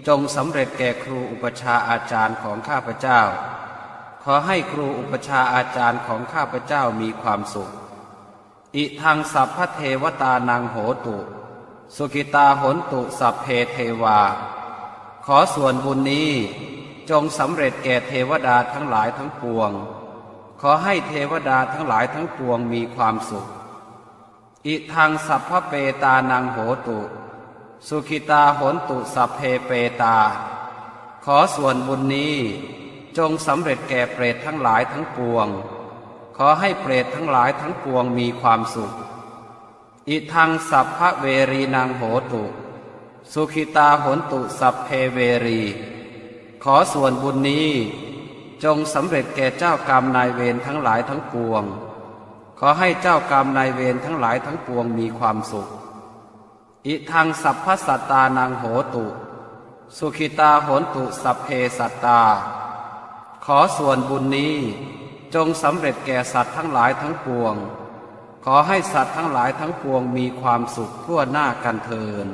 จงสำเร็จแก่ครูอุปัชฌาย์อาจารย์ของข้าพเจ้า ขอให้ครูอุปัชฌาย์อาจารย์ของข้าพเจ้ามีความสุข Idaṃ sabbadevatānaṃ hotu, sukhitā hontu sabbe devā. ขอส่วนบุญนี้จงสำเร็จแก่เทวดาทั้งหลายทั้งปวง ขอให้เทวดาทั้งหลายทั้งปวงมีความสุข Idaṃ sabbapetānaṃ hotu, sukhitā hontu sabbe petā. ขอส่วนบุญนี้จงสำเร็จแก่เปรตทั้งหลายทั้งปวง ขอให้เปรตทั้งหลายทั้งปวงมีความสุข Idaṃ sabbaverīnaṃ hotu, sukhitā hontu sabbe verī. ขอส่วนบุญนี้จงสำเร็จแก่เจ้ากรรมนายเวรทั้งหลายทั้งปวง ขอให้เจ้ากรรมนายเวรทั้งหลายทั้งปวงมีความสุข Idaṃ sabbasattānaṃ hotu, sukhitā hontu sabbe sattā. ขอส่วนบุญนี้จงสำเร็จแก่สัตว์ทั้งหลายทั้งปวง ขอให้สัตว์ทั้งหลายทั้งปวงมีความสุขทั่วหน้ากันเทอญ